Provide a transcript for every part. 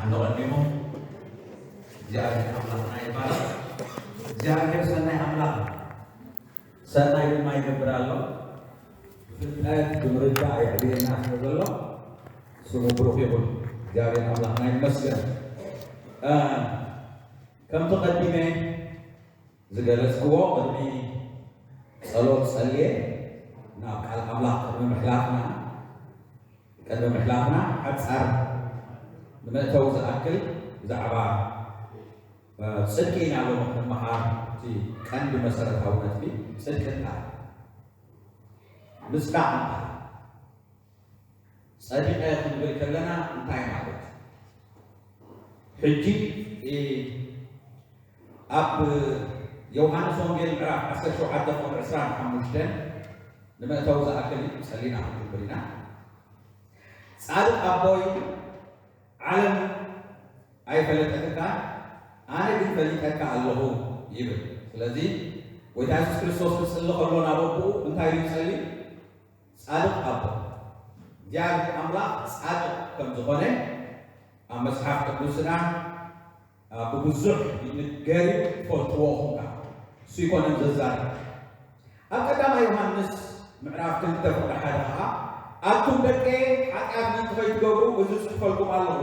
ኣቐዲሙ እግዚኣብሔር ኣምላኽና ይባረኽ። እግዚኣብሔር ሰናይ ኣምላኽ፣ ሰናይ ድማ ይገብር ኣሎ። ብፍልጠት ብምርዳእ የዕብየና ስለ ዘሎ ስሙ ብሩኽ ይኹን። እግዚኣብሔር ኣምላኽና ይመስገን። እ፣ ከምቲ ቀዲመ ዝገለጽክዎ፣ ቅድሚ ጸሎት ጸልየ ናብ ቃል ኣምላኽ ቅድሚ ምሕላፍና፣ ቅድሚ ምሕላፍና ሓጻር ንመእተዊ ዝኣክል ብዛዕባ፣ እ፣ ጽድቂ ኢና ሎሚ ክንመሃር። እቲ ቀንዲ መሰረታዊ ነጥቢ ጽድቂ እንታይ? ምስዳቕ እንታይ? ጸዲቐ ክንብል ከለና እንታይ ማለት? ሕጂ፣ እ፣ ኣብ ዮሃንስ ወንጌል ምዕራፍ ዓሰርተ ሸውዓተ ቁጥሪ ዕስራን ሓሙሽተን ንመእተዊ ዝኣክል እዩ፣ ጸሊና ክንብር ኢና። ጻድቕ ኣቦይ ዓለም ኣይፈለጠትካ፣ ኣነ ግን ፈሊጠካ ኣለኹ ይብል። ስለዚ ጎይታ የሱስ ክርስቶስ ክጽሊ ከሎ ናብ ኣቦኡ እንታይ ኢሉ ይጸሊ? ጻድቕ ኣቦ፣ እግዚኣብሔር ኣምላኽ ጻድቕ ከም ዝኾነ ኣብ መጽሓፍ ቅዱስና፣ አ፣ ብብዙሕ ይንገር እዩ፣ ትፈልጥዎ ኢኹም። እሱ ኣይኮነን ዘዛርብ። ኣብ ቀዳማይ ዮሃንስ ምዕራፍ ክልተ ቁጥሪ ሓደ ኸዓ፣ ኣቱም ደቀየ፣ ሓጢኣት ምእንቲ ከይትገብሩ እዚ እጽሕፈልኩም ኣለኹ።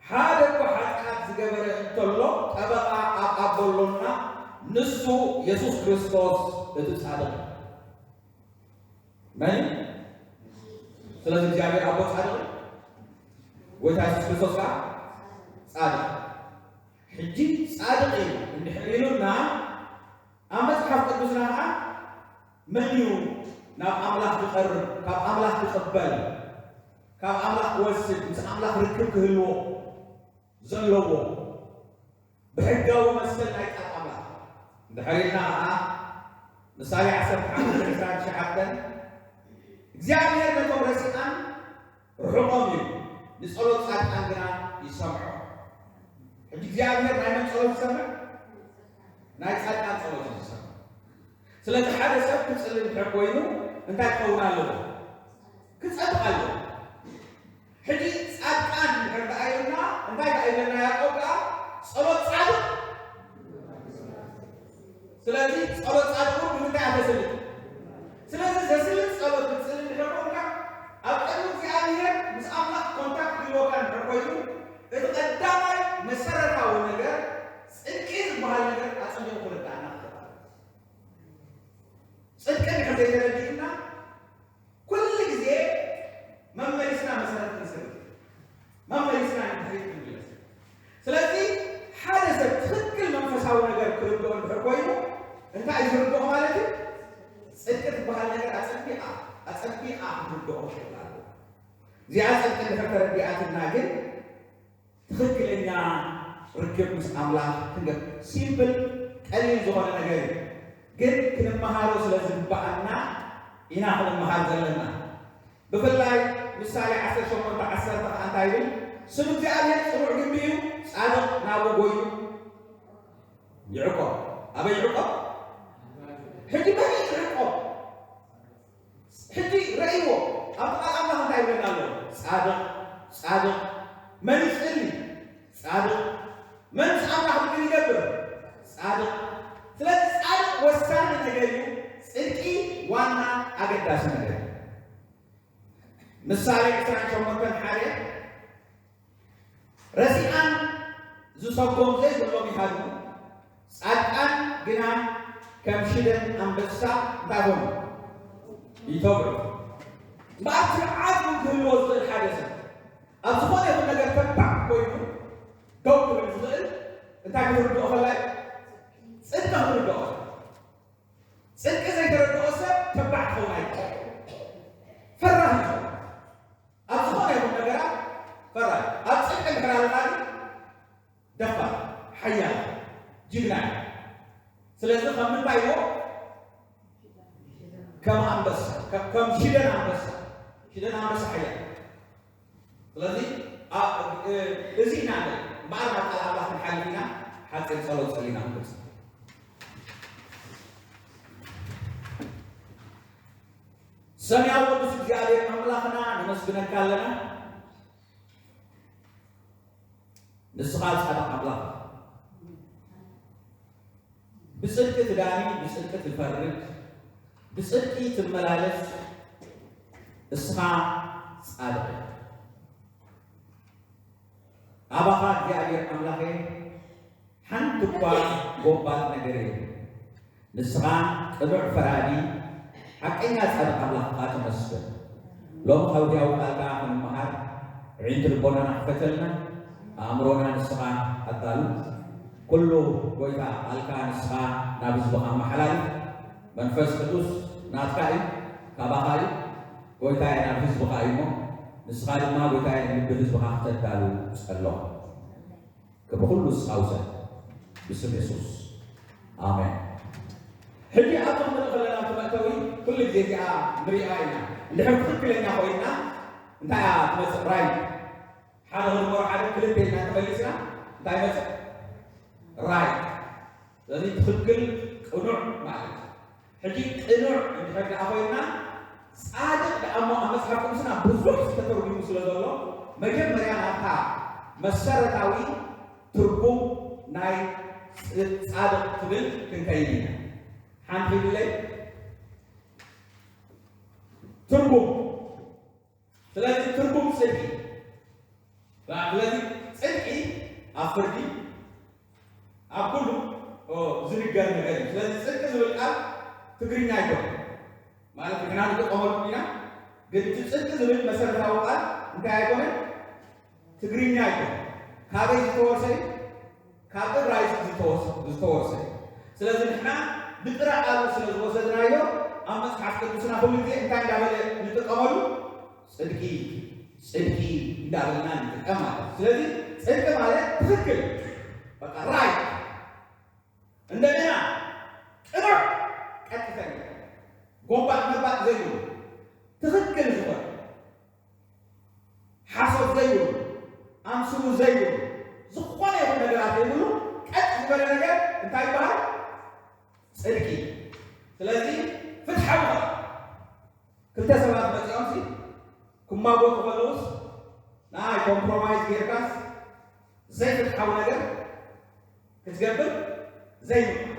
ሓደ እኳ ሓጢኣት ዝገበረ እንተሎ፣ ጠበቓ ኣብ ኣቦ ኣሎና፣ ንሱ የሱስ ክርስቶስ እቲ ጻድቕ እዩ። መን እዩ? ስለዚ እግዚኣብሔር ኣቦ ጻድቕ እዩ። ጎይታ የሱስ ክርስቶስ ከዓ ጻድቕ። ሕጂ ጻድቕ እዩ እንድሕር ኢሉና፣ ኣብ መጽሓፍ ቅዱስና ከዓ መን እዩ ናብ ኣምላኽ ክቐርብ፣ ካብ ኣምላኽ ክቕበል፣ ካብ ኣምላኽ ክወስድ፣ ምስ ኣምላኽ ርክብ ክህልዎ ዘለዎ? ብሕጋዊ መሰል ናይ ቃል ኣምላኽ እንድሕር ኢልና ኸዓ፣ ምሳሌ ዓሰርተ ሓሙሽተ ዕስራን ትሽዓተን፣ እግዚኣብሔር ነቶም ረሲኣን ርሑቖም እዩ፣ ንጸሎት ጻድቃን ግና ይሰምዖ። ሕጂ እግዚኣብሔር ናይ መን ጸሎት ይሰምዕ? ናይ ጻድቃን ጸሎት እዩ ዝሰምዕ። ስለዚ ሓደ ሰብ ክጽሊ እንድሕር ኮይኑ እንታይ ክኸውን ኣለዎ? ክጸድቕ ኣለዎ። ሕጂ ጻድቃን እንድሕር ደኣ ኢልና እንታይ ደኣ ኢለና ያዕቆብ ደኣ? ጸሎት ጻድቕ። ስለዚ ጸሎት ጻድቕ እውን ብምንታይ እያ ተስልጥ? ስለዚ ዘስልጥ ጸሎት ክትጽሊ እንድሕር ኮንካ፣ ኣብ ቅድሚ እግዚኣብሔር ምስ ኣምላኽ ኮንታክት ክህልወካ እንድሕር ኮይኑ፣ እቲ ቀዳማይ መሰረታዊ ነገር ጽድቂ ዝበሃል ነገር ኣጸቢቑ ክርድኣና ክኽእል ኣለዎ። ጽድቂ እንድሕር ዘይተረዲእና፣ ኩሉ ግዜ መመሊስና መሰረት ክንስብ፣ መመሊስና ንድሕሪት ክንምለስ። ስለዚ ሓደ ሰብ ትኽክል መንፈሳዊ ነገር ክርድኦ እንድሕር ኮይኑ፣ እንታይ እዩ ዝርድኦ ማለት እዩ? ጽድቂ ትበሃል ነገር ኣጸቢቓ፣ ኣጸቢቓ ክትርድኦ ክኽእል ኣለዎ። እዚኣ ጽድቂ እንድሕር ተረዲኣትና ግን፣ ትኽክለኛ ርክብ ምስ ኣምላኽ ክንገብ፣ ሲምፕል፣ ቀሊል ዝኾነ ነገር እዩ። ግን ክንመሃሮ ስለ ዝግብኣና ኢና ክንመሃር ዘለና። ብፍላይ ምሳሌ ዓሰርተ ሸሞንተ ዓሰርተ ኸዓ እንታይ ይብል? ስም እግዚኣብሔር ጽኑዕ ግንቢ እዩ፣ ጻድቕ ናብኡ ጎዩ ይዕቆብ። ኣበይ ይዕቆብ? ሕጂ መን እዩ ይዕቆብ? ሕጂ ረእይዎ፣ ኣብቲ ቃል ኣምላኽ እንታይ ይብለና ኣሎ? ጻድቕ፣ ጻድቕ። መን ይጽሊ? ጻድቕ። መን ምስ ኣምላኽ ርክብ ይገብር? ጻድቕ። ስለዚ ጻድቕ ወሳኒ ነገር እዩ። ጽድቂ ዋና ኣገዳሲ ነገር እዩ። ምሳሌ ዕስራን ሸሞንተን ሓደ፣ ረሲኣን ዝሰጎም ዘይብሎም ይሃድሙ፣ ጻድቃን ግና ከም ሽደን ኣንበሳ እንታይ ኾኑ? ይተብዑ። እምበኣር ስርዓት እውን ክህልዎ ዝኽእል ሓደ ሰብ ኣብ ዝኾነ ይኹን ነገር ተባዕ ኮይኑ ደው ክብል ዝኽእል እንታይ ክትርድኦ ከላ እዩ? ጽድቂ ክትርድኦ ከላ። ጽድቂ ዘይተረድኦ ሰብ ተባዕ ክኸውን ኣይክእል። ፈራህ ይኸውን። ኣብ ዝኾነ ይኹን ነገራት ፈራህ። ኣብ ጽድቂ እንድሕር ኣለና ግን ደፋር፣ ሓያል፣ ጅግና እዩ። ስለዚ ከም ምንታይ እሞ? ከም ኣንበሳ፣ ከም፣ ከም ሽደን ኣንበሳ። ሽደን ኣንበሳ ሓያል። ስለዚ፣ ኣ-፣ እ-፣ እዚ ኢና ንብል። እምበኣር ናብ ቃል ኣምላኽ ክንሓልፍ ኢና፣ ሓጺር ጸሎት ጸሊና ክንቅጽል። ሰማያዊ ቅዱስ እግዚኣብሔር ኣምላኽና ነመስግነካ ኣለና። ንስኻ ጻድቕ ኣምላኽ ኢኻ። ብጽድቂ ትዳኒ፣ ብጽድቂ ትፈርድ፣ ብጽድቂ ትመላለስ፣ እስኻ ጻድቕ ኢኻ። ኣባኻ እግዚኣብሔር ኣምላኸ ሓንቲ እኳ ጎባጥ ነገር የለን። ንስኻ ቅኑዕ ፈራዲ፣ ሓቀኛ ጻድቕ ኣምላኽ ኢኻ፣ ተመስገን። ሎሚ ካብ ህያው ቃልካ ክንመሃር፣ ኣዒንቲ ልቦናና ክፈተልና፣ ኣእምሮና ንስኻ ኣዳሉ። ኩሉ ጎይታ ቃልካ ንስኻ ናብ ህዝብኻ ኣመሓላልፍ። መንፈስ ቅዱስ ናትካ እዩ፣ ካባኻ እዩ። ጎይታየ ናብ ህዝብኻ እዩ እሞ፣ ንስኻ ድማ ጎይታየ ንልቢ ህዝብኻ ክተዳሉ ጸሎ። ክብሪ ኩሉ ንስኻ ውሰድ። ብስም የሱስ። ኣሜን። ሕጂ ኣብዚ ክንርኢ ከለና እቲ መእተዊ ኩሉ ግዜ እዚኣ ንሪኣ ኢና። እንድሕር ትኽክለኛ ኮይና እንታይ እያ ትመጽእ? ራይት። ሓደ ክድመሩ ሓደ ክልተ ኢልና እንተመሊስና እንታይ ይመጽእ? ራይት። ስለዚ ትኽክል ቅኑዕ ማለት እዩ። ሕጂ ቅኑዕ እንድሕር ደኣ ኮይና ጻድቕ ደኣ እሞ ኣብ መጽሓፍ ቅዱስና ብዙሕ ዝተተርጉሙ ስለ ዘሎ መጀመርያ ናብታ መሰረታዊ ትርጉም ናይ ጻድቕ ትብል ክንከይድ ኢና። ሓንቲ ኢለይ ትርጉም። ስለዚ ትርጉም ጽድቂ። ስለዚ ጽድቂ ኣብ ፍርዲ ኣብ ኩሉ ዝንገር ነገር እዩ። ስለዚ ጽድቂ ዝብል ቃል ትግርኛ ኣይኮነ ማለት ንሕና ንጥቀመሉ ኢና፣ ግን እቲ ጽድቂ ዝብል መሰረታዊ ቃል እንታይ ኣይኮነ? ትግርኛ ኣይኮነ። ካበይ ዝተወርሰ እዩ? ካብ እብራይስጥ ዝተወርሰ እዩ። ስለዚ ንሕና ብጥረ ቃሉ ስለ ዝወሰድናዮ ኣብ መጽሓፍ ቅዱስና ኩሉ ግዜ እንታይ እንዳበለ ንጥቀመሉ? ጽድቂ፣ ጽድቂ እንዳበልና ንጥቀም ማለት እዩ። ስለዚ ጽድቂ ማለት ትኽክል፣ በቃ ራይት፣ እንደገና ቅኑዕ፣ ቀጥተኛ፣ ጎባጥ መባጥ ዘይብሉ፣ ትኽክል ዝኾነ፣ ሓሶት ዘይብሉ፣ ኣምስሉ ዘይብሉ፣ ዝኾነ ይኹን ነገራት ዘይብሉ ቀጥ ዝበለ ነገር እንታይ ይበሃል? ጽድቂ። ስለዚ ፍትሓዊ ኸኣ ክልተ ሰባት መጺኦም ሲ ክማጎቱ ከለውስ ንኣይ ኮምፕሮማይዝ ጌርካስ ዘይፍትሓዊ ነገር ክትገብር ዘይምኽኣል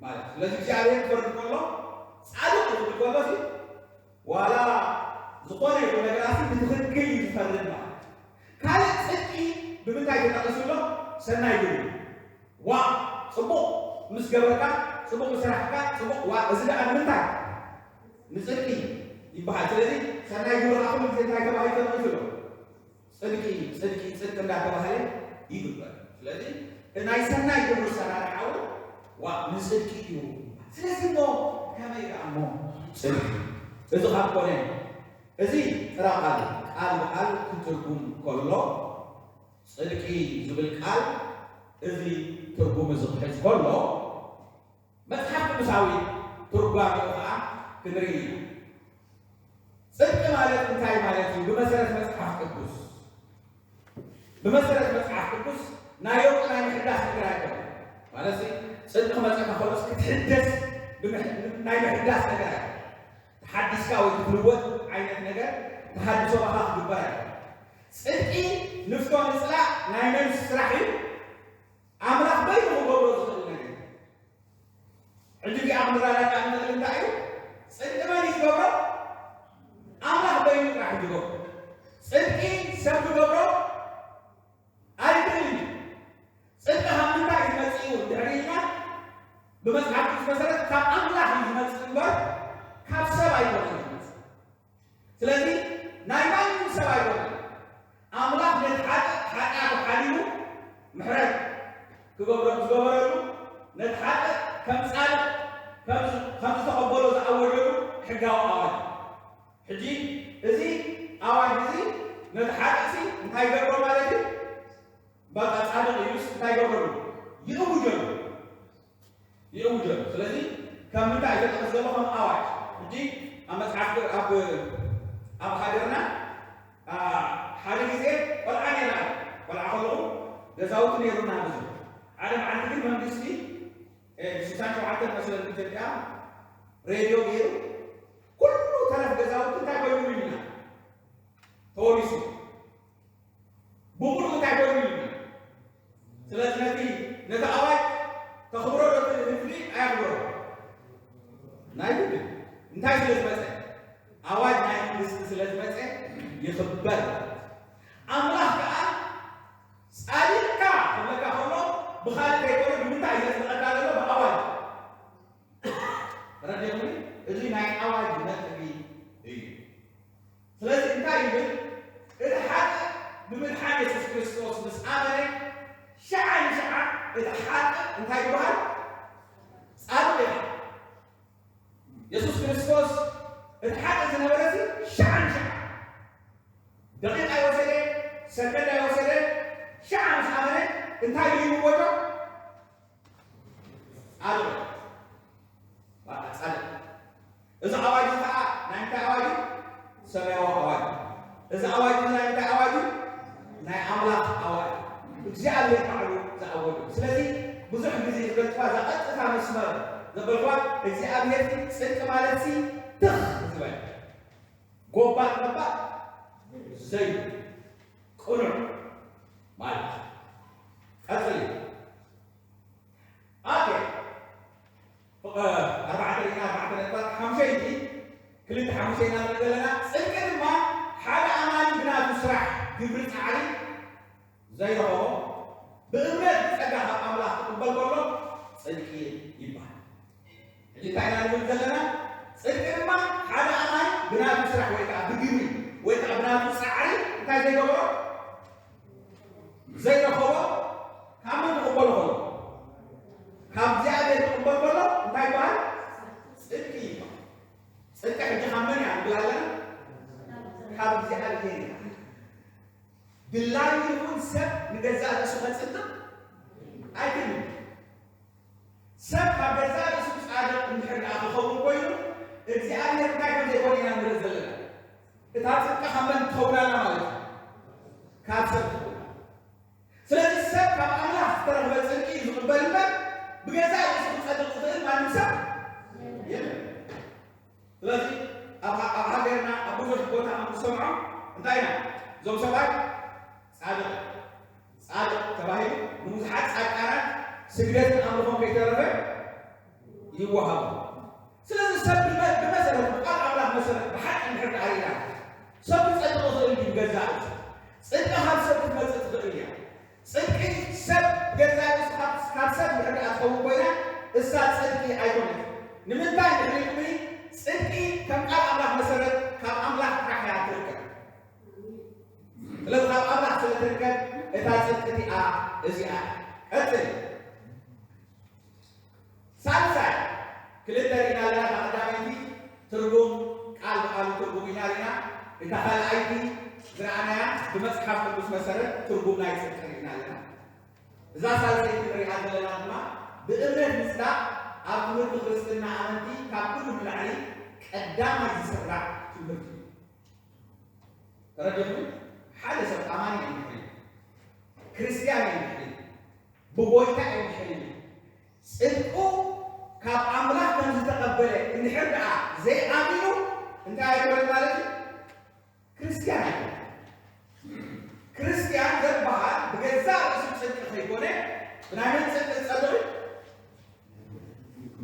ማለት እዩ። ስለዚ እግዚኣብሔር ክፈርድ ከሎ ጻድቕ ክብል ከሎ ሲ ዋላ ዝኾነ ይኹን ነገራት ብትኽክል እዩ ዝፈርድ ማለት እዩ። ካልእ ጽድቂ ብምንታይ ተጠቒሱ ኣሎ? ሰናይ ግብሪ። ዋ ጽቡቕ ምስ ገበርካ፣ ጽቡቕ ምስ ሰራሕካ፣ ጽቡቕ ዋ እዚ ደኣ ንምንታይ? ንጽድቂ ይበሃል። ስለዚ ሰናይ ግብሪ ኣብ ኩሉ ግዜ እንታይ ተባሂሉ ተጠቒሱ ኣሎ? ጽድቂ፣ ጽድቂ፣ ጽድቂ እንዳተባህለ ይግበር። ስለዚ ናይ ሰናይ ግብሪ ሰራርሓ እውን ዋ ንጽድቂ እዩ። ስለዚ እሞ ከመይ ደኣ እሞ ጽድቂ? እዚ ካብ ኮነ እዚ ጥረ ቃል ቃል ብቃል ክትርጉም ከሎ ጽድቂ ዝብል ቃል እዚ ትርጉም እዚ ክሕዝ ከሎ መጽሓፍ ቅዱሳዊ ትርጓሜኡ ከዓ ክንርኢ ኢና። ጽድቂ ማለት እንታይ ማለት እዩ? ብመሰረት መጽሓፍ ቅዱስ፣ ብመሰረት መጽሓፍ ቅዱስ ናይ ለውጢ ናይ ምሕዳስ ነገር ኣይኮነን። ማለት ጽድቂ ክመጸካ ከሎስ ክትሕደስ ናይ ምሕዳስ ነገር ኣይኮነን። ተሓዲስካ ወይ ክትልወጥ ዓይነት ነገር ተሃድሶ ባኻ ክግበር ኣይኮነን። ጽድቂ ንፍቶ ንጽላእ ናይ ነብሲ ስራሕ እዩ። ኣምላኽ በይኑ ክገብሮ ዝኽእል ነገር እዩ። ሕጂ እዚኣ ክንረዳዳእ ንኽእል እንታይ እዩ? ጽድቂ መን እዩ ዝገብሮ? ኣምላኽ በይኑ ጥራሕ እዩ ዝገብሮ። ጽድቂ ሰብ ክገብሮ ኣይክእልን እዩ። ጽድቂ ካብ ምንታይ እዩ ዝመጽእ እዩ እንድሕር ኢልና ብመጽሓፍ ቅዱስ መሰረት ካብ ኣምላኽ እዩ ዝመጽእ እምበር ካብ ሰብ ኣይኮነን ዝመጽእ። ስለዚ ናይ ማንም ሰብ ኣይኮነን። ኣምላኽ ነቲ ሓጥእ ሓጢኣቱ ሓሊሉ ምሕረት ክገብሮ ዝገበረሉ ነቲ ሓጥእ ከም ጻድቕ ከም ዝተቐበሎ ዝኣወጀሉ ሕጋዊ ኣዋጅ እዩ። ሕጂ እዚ ኣዋጅ እዚ ነቲ ሓጥእሲ እንታይ ይገብሮ ማለት እዩ? በቃ ጻድቕ እዩስ እንታይ ይገብረሉ? ይእውጀሉ። ይእውጀሉ። ስለዚ ከም ምንታይ ተጠቕስ ዘሎ ከም ኣዋጅ። ሕጂ ኣብ መጽሓፍ ኣብ ኣብ ሃገርና ሓደ ግዜ ቆልዓ ነይራ። ቆልዓ ከለኹ ገዛውቲ ነይሩና ብዙ። ሓደ መዓልቲ ግን መንግስቲ ሽሳን ሸውዓተን መሰለን ኢትዮጵያ ሬድዮ ገይሩ ኩሉ ተረፍ ገዛውቲ እንታይ ኮይኑ ኢልና ተወሪሱ። ብምሉኡ እንታይ ኮይኑ ኢልና ስለዚ ነቲ ነቲ ኣዋጅ ተኽብሮ ዶ እቲ ህዝቢ ኣየኽብሮ? ናይ ግድን። እንታይ ስለ ዝመጸ? ኣዋጅ ናይ መንግስቲ ስለ ዝመጸ ይኽበር። ኣምላኽ ከኣ ጻድቕካ ክብለካ ከሎ ብኻልእ ከይኮነ ብምንታይ እዩ ዘጽድቐካ ዘሎ? ብኣዋጅ። ተረዲኹኒ? እዚ ናይ ኣዋጅ ነጥቢ እዩ። ስለዚ እንታይ ይብል? እቲ ሓጥእ ብምድሓን የሱስ ክርስቶስ ምስ ኣመነ ሽዓ ንሽዓ እቲ ሓጥእ እንታይ ይበሃል? ጻድቕ ይበሃል። የሱስ ክርስቶስ እቲ ሓጥእ ዝነበረ እዚ ሽዓ ንሽዓ ደቂቕ ኣይወሰደ፣ ሰከንድ ኣይወሰደ፣ ሽዓ ምስ ኣመነ እንታይ እዩ ይምወጆ? ጻድቕ። በቃ ጻድቕ። እዚ ኣዋጅ እዚ ከዓ ናይ እንታይ ኣዋጅ እዩ? ሰማያዊ ኣዋጅ። እዚ ኣዋጅ እዚ ናይ እንታይ ኣዋጅ እዩ? ናይ ኣምላኽ ኣዋጅ። እግዚኣብሔር ባዕሉ ዝኣወጆ። ስለዚ ብዙሕ ግዜ ዝበልክዋ እዛ ቀጥታ መስመር ዘበልክዋ እግዚኣብሔር ጽድቂ ማለት ሲ ትኽ ዝበል ጎባጥ መባጥ ዘይብሉ ቅኑዕ ማለት እዩ። ቀጽል እዩ። ኦኬ። ኣርባዕተ ርኢና ኣርባዕተ ነጥባት ሓሙሸይቲ ክልተ ሓሙሸይና ንርኢ ዘለና ጽድቂ ድማ ሓደ ኣማኒ ብናቱ ስራሕ ግብሪ ጻዕሪ ዘይረኸቦ ብእምነት ብጸጋ ካብ ኣምላኽ ክቕበል ከሎ ጽድቂ ይበሃል። ሕጂ እንታይ ኢና ንብል ዘለና? ጽድቂ ድማ ሓደ ኣማኒ ብናቱ ስራሕ ወይ ከዓ ብግብሪ ወይ ከዓ ብናቱ ጻዕሪ እንታይ ዘይገበሮ ዘይረኸቦ ካብ መን ክቕበሎ ከሎ ካብ እግዚኣብሔር ክቕበል ከሎ እንታይ ይበሃል? ጽድቂ ይበሃል። ጽድቂ ሕጂ ካብ መን እያ ንብል ኣለና? ካብ እግዚኣብሔር እያ። ድላዩ ይኹን ሰብ ንገዛእ ርእሱ ከጽድቕ ኣይክእልን። ሰብ ካብ ገዛእ ርእሱ ጻድቕ እንድሕር ደኣ ክኸውን ኮይኑ እግዚኣብሔር እንታይ ከም ዘይኮነ ኢና ንርኢ ዘለና። እታ ጽድቂ ካብ መን ትኸውን ኣላ ማለት እዩ? ካብ ሰብ ትኸውን ኣላ። ስለዚ ሰብ ካብ ኣምላኽ ዝተረኽበ ጽድቂ እዩ ዝቕበል እምበር ብገዛእ ርእሱ ክጸድቕ ዝኽእል ማንም ሰብ የለን። ስለዚ ኣብ ኣብ ሃገርና ኣብ ብዙሕ ቦታ ከም ንሰምዖ እንታይ ኢና እዞም ሰባት ጻድቕ ጻድቕ ተባሂሉ ንብዙሓት ጻድቃናት ስግደትን ኣምልኾን ከይተረፈ ይወሃቡ። ስለዚ ሰብ ብመ- ብመሰረት ብቃል ኣምላኽ መሰረት ብሓቂ እንድሕር ደኣ ርኢና ሰብ ክጸድቕ ይኽእል ድዩ? ብገዛእ ርእሱ ጽድቂ ካብ ሰብ ክትመጽእ ትኽእል እያ። ጽድቂ ሰብ ብገዛእ ርእሱ ካብ ካብ ሰብ እንድሕር ደኣ ትኸውን ኮይና እሳ ጽድቂ ኣይኮነትን። ንምንታይ እንድሕር ኢልኩምኒ ጽድቂ ከም ቃል ኣምላኽ መሰረት ካብ ኣምላኽ ጥራሕ እያ ትርከብ። ስለዚ ካብ ኣምላኽ ስለ ትርከብ እታ ጽድቂ እቲኣ እዚኣ እያ። ቀጽል። ሳልሳይ ክልተ ርኢና ኣለና። እታ ቀዳመይቲ ትርጉም ቃል ብቃሉ ትርጉም ኢና ርኢና። እታ ካልኣይቲ ዝረኣናያ ብመጽሓፍ ቅዱስ መሰረት ትርጉም ናይ ጽድቂ ርኢና ኣለና። እዛ ሳልሰይቲ ንሪኣ ዘለና ድማ ብእምነት ምጽዳቕ ኣብ ትምህርቲ ክርስትና ኣመንቲ ካብ ኩሉ ንላዕሊ ቀዳማይ ዝስራዕ ትምህርቲ እዩ። ተረዲኹም? ሓደ ሰብ ኣማኒ እዩ እንድሕር ክርስትያን እዩ እንድሕር ብጎይታ እዩ እንድሕር ጽድቁ ካብ ኣምላኽ ከም ዝተቐበለ እንድሕር ደኣ ዘይኣሚኑ እንታይ ኣይኮነን ማለት እዩ? ክርስትያን ኣይኮነን። ክርስትያን ዝበሃል ብገዛእ ርእሱ ጽድቂ ከይኮነ ብናይ መን ጽድቂ ዝጸድቕ እዩ?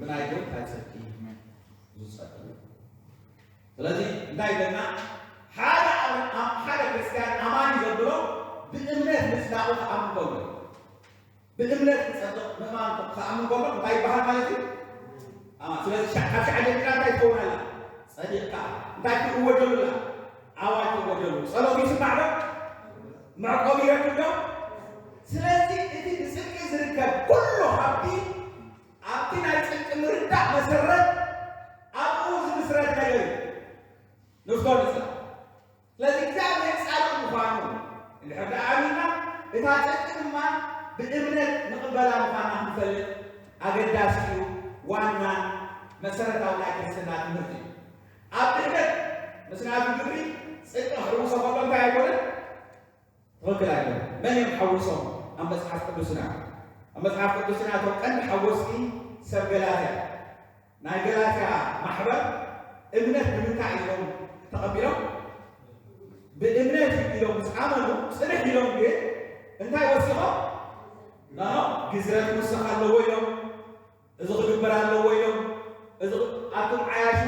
ብናይ ጎይታ ጽድቂ ዝጸድቕ እዩ። ስለዚ እንታይ ይብለና? ሓደ ኣም- ኣም- ሓደ ክርስትያን ኣማኒ ዘብሎ ብእምነት ምጽዳቑ ክኣምን ከሎ ብእምነት ክጸድቕ ምእማን ክኣምን ከሎ እንታይ ይበሃል ማለት እዩ? ኣማ ስለዚ ሻ- ካብ ሻዕ ጀሚራ እንታይ ትኸውን ኣላ? ጸዲቕካ። እንታይ ክትእወጀሉ ኣላ? ኣዋጅ ትእወጀሉ። ጸሎት ይስማዕ ዶ? መዕቆቢ ይረክብ ዶ? ስለዚ እቲ ብጽድቂ ዝርከብ ኩሉ ሃብቲ ኣብቲ ናይ ጽድቂ ምርዳእ መሰረት ኣብኡ ዝምስረት ነገር እዩ። ንፍቶ ንጽላእ። ስለዚ እግዚኣብሔር ጻድቕ ምዃኑ እንድሕር ደኣ ኣሚንና እታ ጽድቂ ድማ ብእምነት ንቕበላ ምዃንና ክንፈልጥ ኣገዳሲ እዩ። ዋናን መሰረታዊ ናይ ክርስትና ትምህርቲ እዩ። ኣብ ድሕነት ምስናዱ ግብሪ ጽድቂ ክሕውሶ ከሎ እንታይ ኣይኮነን? ትኽክል ኣይኮነን። መን እዮም ሓዊሶም? ኣብ መጽሓፍ ቅዱስና ኣብ መጽሓፍ ቅዱስና እቶም ቀንዲ ሓወስቲ ሰብ ገላትያ ናይ ገላትያ ማሕበር እምነት ብምንታይ ኢሎም ተቐቢሎም? ብእምነት እዩ ኢሎም ምስ ኣመኑ ጽንሕ ኢሎም ግን እንታይ ወሲኾም? ግዝረት ክውሰኽ ኣለዎ ኢሎም፣ እዚ ክግበር ኣለዎ ኢሎም፣ እዚ ኣቱም ዓያሹ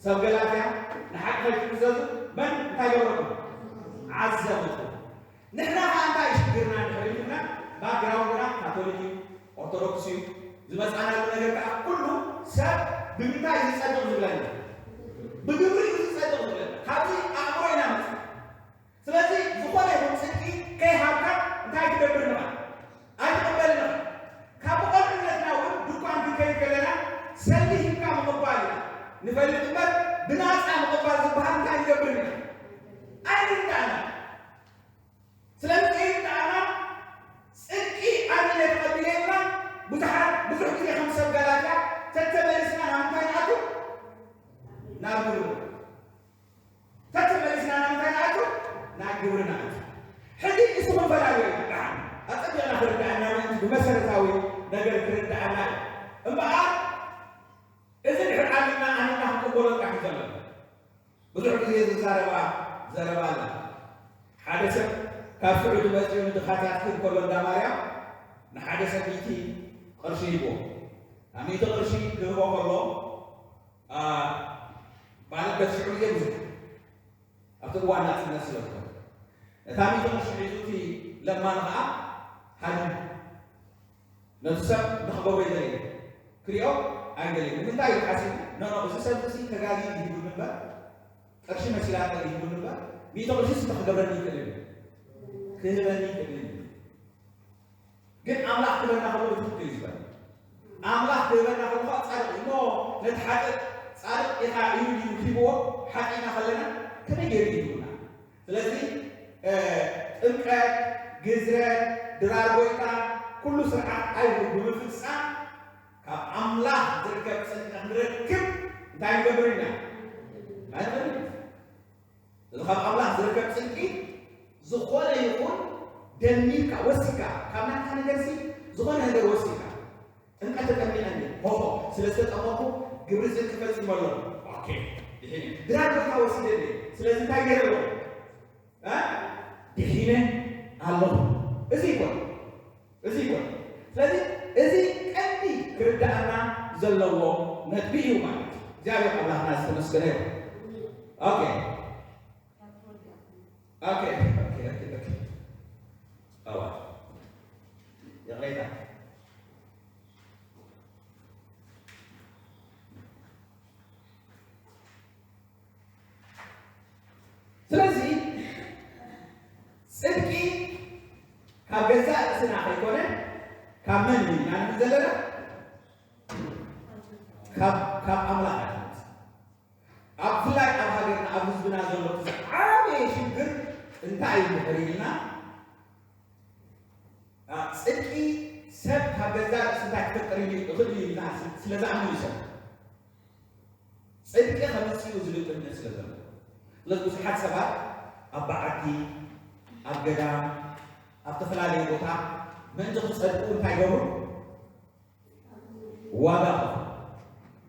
ሰብ ገላትያ ንሓቂ ከይትእዘዙ መን እንታይ ገበረኩም? ዓዘበኩም። ንሕና ከዓ እንታይ ሽግርና እንድሕር ኢልና ባክግራውንድና ካቶሊክ እዩ፣ ኦርቶዶክስ እዩ። ዝመፃናሉ ነገር ከዓ ኩሉ ሰብ ብምንታይ እዩ ዝፀድቕ ዝብለና? ብግብሪ እዩ ዝፀድቕ ዝብለና። ካብዚ ኣእምሮ ኢና መፅና። ስለዚ ዝኾነ ይኹን ፅድቂ ከይሃብካ እንታይ ትገብር ንኻ? ኣይትቕበልን ኢኻ። ካብ ብቆልዕነትና እውን ድኳን ክንከይድ ከለና ሰልዲ ሂብካ ምቕባል ኢና ንፈልጥ እምበር ብናፃ ምቕባል ዝበሃል እንታይ ንገብርን ኢና? ኣይንርዳእና። ስለዚ ከይርዳእና ፅድቂ ኣነ ተቐቢለ ኢልና ብዙሓት ብዙሕ ግዜ ከም ሰብ ጋላትያ ተተመሊስና ናብ ምንታይ ንኣቱ? ናብ ግብሪ። ተተመሊስና ናብ ምንታይ ንኣቱ? ናብ ግብሪ ንኣቱ። ሕጂ ንስኹም ፈላልዮ ኢና። ደሓን ኣጸቢቕና ክርዳኣና ምእንቲ ብመሰረታዊ ነገር ክርዳኣና እዩ። እምበኣር እዚ ድሕር ኣሚንና ኣሚንና ክንቅበሎ ጥራሕ እዩ ዘለና። ብዙሕ ግዜ ዝዛረባ ዘረባ ኣላ። ሓደ ሰብ ካብ ስዑዲ መጺኡ ንድኻታት ክህብ ከሎ እንዳ ማርያም ንሓደ ሰብ ሚእቲ ቅርሺ ሂብዎ። ኣብ ሚእቲ ቅርሺ ክህቦ ከሎ፣ ኣ፣ ማለት በቲ ሽዑ ግዜ ብዙሕ ኣብቲ እዋን ናጽነት ስለ ዝኾነ፣ ነታ ሚእቲ ቅርሺ ሒዙ እቲ ለማኒ ኸኣ ሃዲሙ። ነቲ ሰብ ንኽገብሮ ይደልየ፣ ክሪኦ ኣይደልየን። ንምንታይ ኢሉ ሓሲቡ፣ ኖ፣ ኖ፣ እዚ ሰብ እዚ ተጋግዩ ይሂቡኒ እምበር፣ ቅርሺ መሲላቶ ይሂቡኒ እምበር፣ ሚእቲ ቅርሺ እዚ ክገብረኒ ይኽእል እዩ። ክህበኒ ይኽእል እዩ። ግን ኣምላኽ ክህበና ከሎ ብትኽክል እዩ ዝበል። ኣምላኽ ክህበና ከሎ ኸዓ ጻድቕ እዩ። እሞ ነቲ ሓጥእ ጻድቕ ኢኻ ኢሉ ድዩ ሂብዎ? ሓጢእና ከለና ከመይ ገይሩ ይህቡና? ስለዚ፣ እ፣ ጥምቀት፣ ግዝረት፣ ድራር ጎይታ፣ ኩሉ ስርዓት ኣይሁድ ብምፍጻም ካብ ኣምላኽ ዝርከብ ጽድቂ ክንረክብ እንታይ ንገብር ኢና? ኣይንኽእልን። እዚ ካብ ኣምላኽ ዝርከብ ጽድቂ ዝኾነ ይኹን ደሚርካ፣ ወሲካ፣ ካብ ናትካ ነገርሲ ዝኾነ ነገር ወሲካ፣ ጥምቀት ተጠሚቐ እንድየ፣ ሆሆ፣ ስለ ዝተጠመቕኩ ግብሪ ጽድቂ ፈጺመ ኣለኹ። ኦኬ፣ ድሒነ። ድራር ጎይታ ወሲደ እንድየ፣ ስለዚ እንታይ ገይረ ኣለኹ? እ? ድሒነ ኣለኹ። እዚ ይኮን፣ እዚ ይኮን። ስለዚ እዚ ቀንዲ ክርዳኣና ዘለዎ ነጥቢ እዩ ማለት እዩ። እግዚኣብሔር ኣምላኽና ዝተመስገነ ይኹን። ኦኬ። ኦኬ፣ ኦኬ፣ ኦኬ፣ ኦኬ። ኣዋ። ይቕሬታ። ስለዚ ጽድቂ ካብ ገዛእ ርእስና ከይኮነ ካብ መን እዩ ኢና ንብል ዘለና? ካብ፣ ካብ ኣምላኽ እያ ትመጽእ። ኣብ፣ ብፍላይ ኣብ ሃገርና፣ ኣብ ህዝብና ዘሎ እቲ ዝዓበየ ሽግር እንታይ እዩ እንድሕር ኢልና፣ ኣ፣ ጽድቂ ሰብ ካብ ገዛእ ርእሱ እንታይ ክፈጥር እዩ፣ ይኽእል እዩ ኢልና ስለ ዝኣምኑ እዩ ሰብ። ጽድቂ ከምጽእ እዩ ዝብል እምነት ስለ ዘለዎ። ስለዚ ብዙሓት ሰባት ኣብ በዓቲ፣ ኣብ ገዳም፣ ኣብ ዝተፈላለየ ቦታ ምእንቲ ክጸድቁ እንታይ ይገብሩ? ዋጋ ከፍሉ።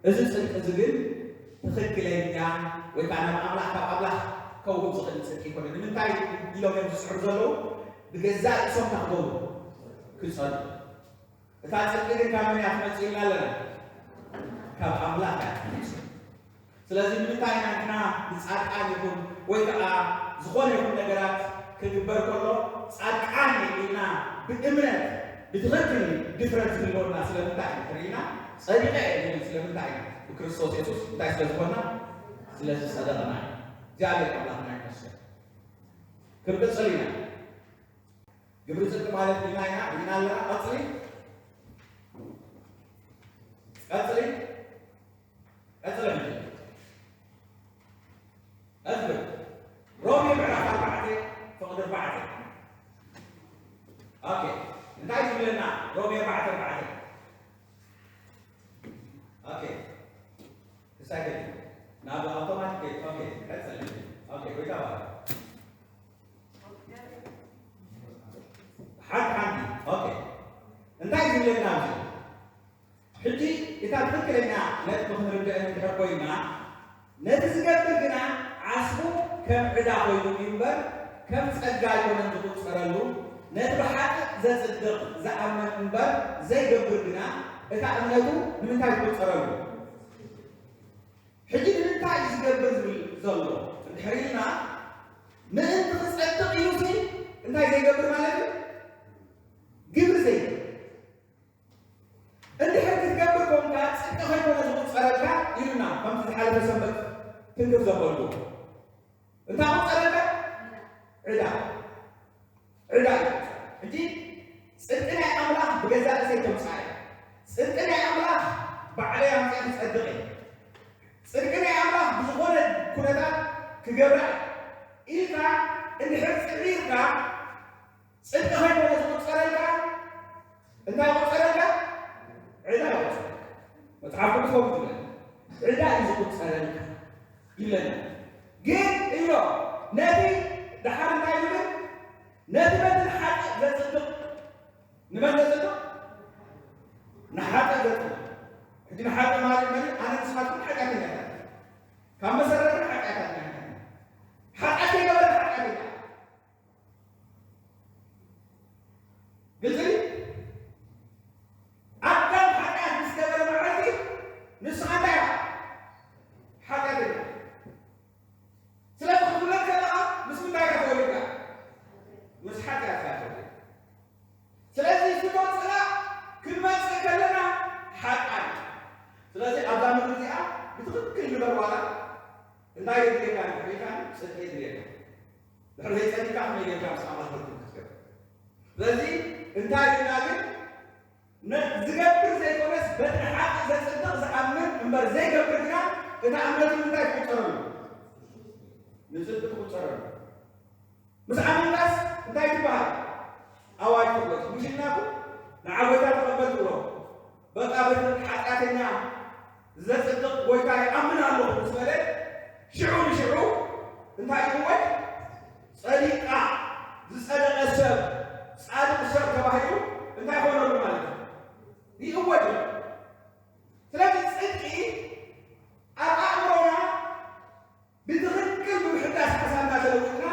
እዚ ጽድቂ እዚ ግን ትኽክለኛ ወይ ከዓ ናብ ኣምላኽ፣ ካብ ኣምላኽ ከውህብ ዝኽእል ጽድቂ ኣይኮነን። ንምንታይ ኢሎም እዮም ዝጽዕሩ ዘለዉ? ብገዛእ ርእሶም እንታይ ክገብሩ? ክጸድቁ። እታ ጽድቂ ግን ካብ መን እያ ትመጽእ ኢልና ኣለና? ካብ ኣምላኽ እያ ትመጽእ። ስለዚ ንምንታይ ኢና ንሕና ንጻድቃን ይኹን ወይ ከዓ ዝኾነ ይኹን ነገራት ክግበር ከሎ ጻድቃን እየ ኢልና ብእምነት ብትኽክል ድፍረት ዝህልወና ስለምንታይ እዩ? እንተሪእና ጸዲቐ እየ ንብል ስለምንታይ እዩ? ብክርስቶስ የሱስ እንታይ ስለ ዝኾንና? ስለ ዝጸደቕና እዩ። እግዚኣብሔር ኣምላኽና ይመስገን። ክንቅጽል ኢና። ግብሪ ጽድቂ ማለት ዲና ኢና፣ ዲና ኣለና። ቀጽሊ። ቀጽሊ። ቀጽሊ ሕጂ። ቀጽሊ። ሮሜ ምዕራፍ ኣርባዕተ ፍቕዲ ኣርባዕተ። ኦኬ። እንታይ ትብለና? ሮሜ ኣርባዕተ ኣርባዕተ። ኦኬ። ክሳይ ገጽ ናብ ኣውቶማቲክ ገጽ። ኦኬ፣ ቀጽል። ኦኬ፣ ጎይታ ባርክ። ሓንቲ ሓንቲ። ኦኬ። እንታይ ዝብለና ኣብዚ? ሕጂ እታ ትኽክለኛ ነጥቢ ክንርድእ እንድሕር ኮይና፣ ነቲ ዝገብር ግና ዓስቡ ከም ዕዳ ኮይኑ እዩ እምበር ከም ጸጋ ኣይኮነን ዝቑጸረሉ፣ ነቲ ብሓቂ ዘጽድቕ ዝኣምን እምበር ዘይገብር ግና፣ እታ እምነቱ ንምንታይ ትቑጸረሉ? ሕጂ ንምንታይ እዩ ዝገብር ዝብል ዘሎ? እንድሕር ኢልና፣ ምእንቲ ክጸድቕ ኢሉሲ እንታይ ዘይገብር ማለት እዩ? ግብሪ ዘይገብር። እንድሕር ክትገብር ኮንካ፣ ጽድቂ ከይኮነ ዝቑጸረልካ ኢሉና፣ ከምቲ ዝሓለፈ ሰንበት ክንክፍ ዘበልኩ። እንታይ ቁጸረልካ? ዕዳ። ዕዳ እዩ። ሕጂ ጽድቂ ናይ ኣምላኽ ብገዛእ ርእሰይ ተምጽኣ እየ። ጽድቂ ናይ ኣምላኽ ባዕለይ ኣምጺኣ ክጸድቕ እየ። ጽድቂ ናይ ኣምላኽ ብዝኾነ ኩነታት ክገብራ እየ ኢልካ እንድሕር ጽዒርካ፣ ጽድቂ ከይኮነ ዝቁጸረልካ እንታይ ይቁጸረልካ? ዕዳ ይቁጸረልካ። መጽሓፍ ቅዱስ ከምኡ ይብለና። ዕዳ እዩ ዝቁጸረልካ ይብለና። ግን እዮ፣ ነቲ ደሓር እንታይ ይብል? ነቲ በቲ ንሓጥእ ዘጽድቕ፣ ንመን ዘጽድቕ? ንሓጥእ ዘጽድቕ። ሕጂ ንሓጥእ ማለት መን እዩ? ኣነ ንስኻትኩም ሓጢኣተኛታት ኢና። ካብ መሰረትና ሓጢኣተኛታት ኢና። ሓጢኣት ከይገበረ ሓጢኣተኛ። ግልጺ ድዩ? ኣዳም ሓጢኣት ምስ ገበረ መዓልቲ ንስኻ እንታይ ኢኻ? ሓጢኣተኛ። ስለዚ ክትውለድ ከለኻ ምስ ምንታይ ኢኻ ተወሊድካ? ምስ ሓጢኣት ኢኻ ተወሊድካ። ስለዚ ፍቶ ጽላእ ክንመጽእ ከለና ሓጢኣት። ስለዚ ኣብዛ ምድሪ እዚኣ ብትኽክል ንበር ዋላ እንታይ የድልየካ? ድሕሪካ ጽድቂ የድልየካ። ድሕሪ ዘይጸሊእካ ከመይ ጌርካ ምስ ኣምላኽ ርክብ ክትገብር? ስለዚ እንታይ ኢልና ግን፣ ነ-፣ ዝገብር ዘይኮነስ በቲ ሓቂ ዘጽድቕ ዝኣምን እምበር ዘይገብር ግና፣ እታ እምነቱ እንታይ ትቁጸረሉ? ንጽድቂ ትቁጸረሉ። ምስ ኣመንካስ እንታይ ትበሃል? ኣዋጅ ትብሎ። ሙሽናቱ ንዓወታ ተቐበል ትብሎ። በቃ በቲ ሓጢኣተኛ ዘጽድቕ ጎይታ ይኣምን ኣለኹ ምስ በለ፣ ሽዑ ንሽዑ እንታይ ይእወጅ? ጸዲቃ፣ ዝጸደቐ ሰብ፣ ጻድቕ ሰብ ተባሂሉ እንታይ ይኾነሉ ማለት እዩ? ይእወጅ። ስለዚ ጽድቂ ኣብ ኣእምሮና ብትኽክል ብምሕዳስ ሓሳብና ተለዊጥና፣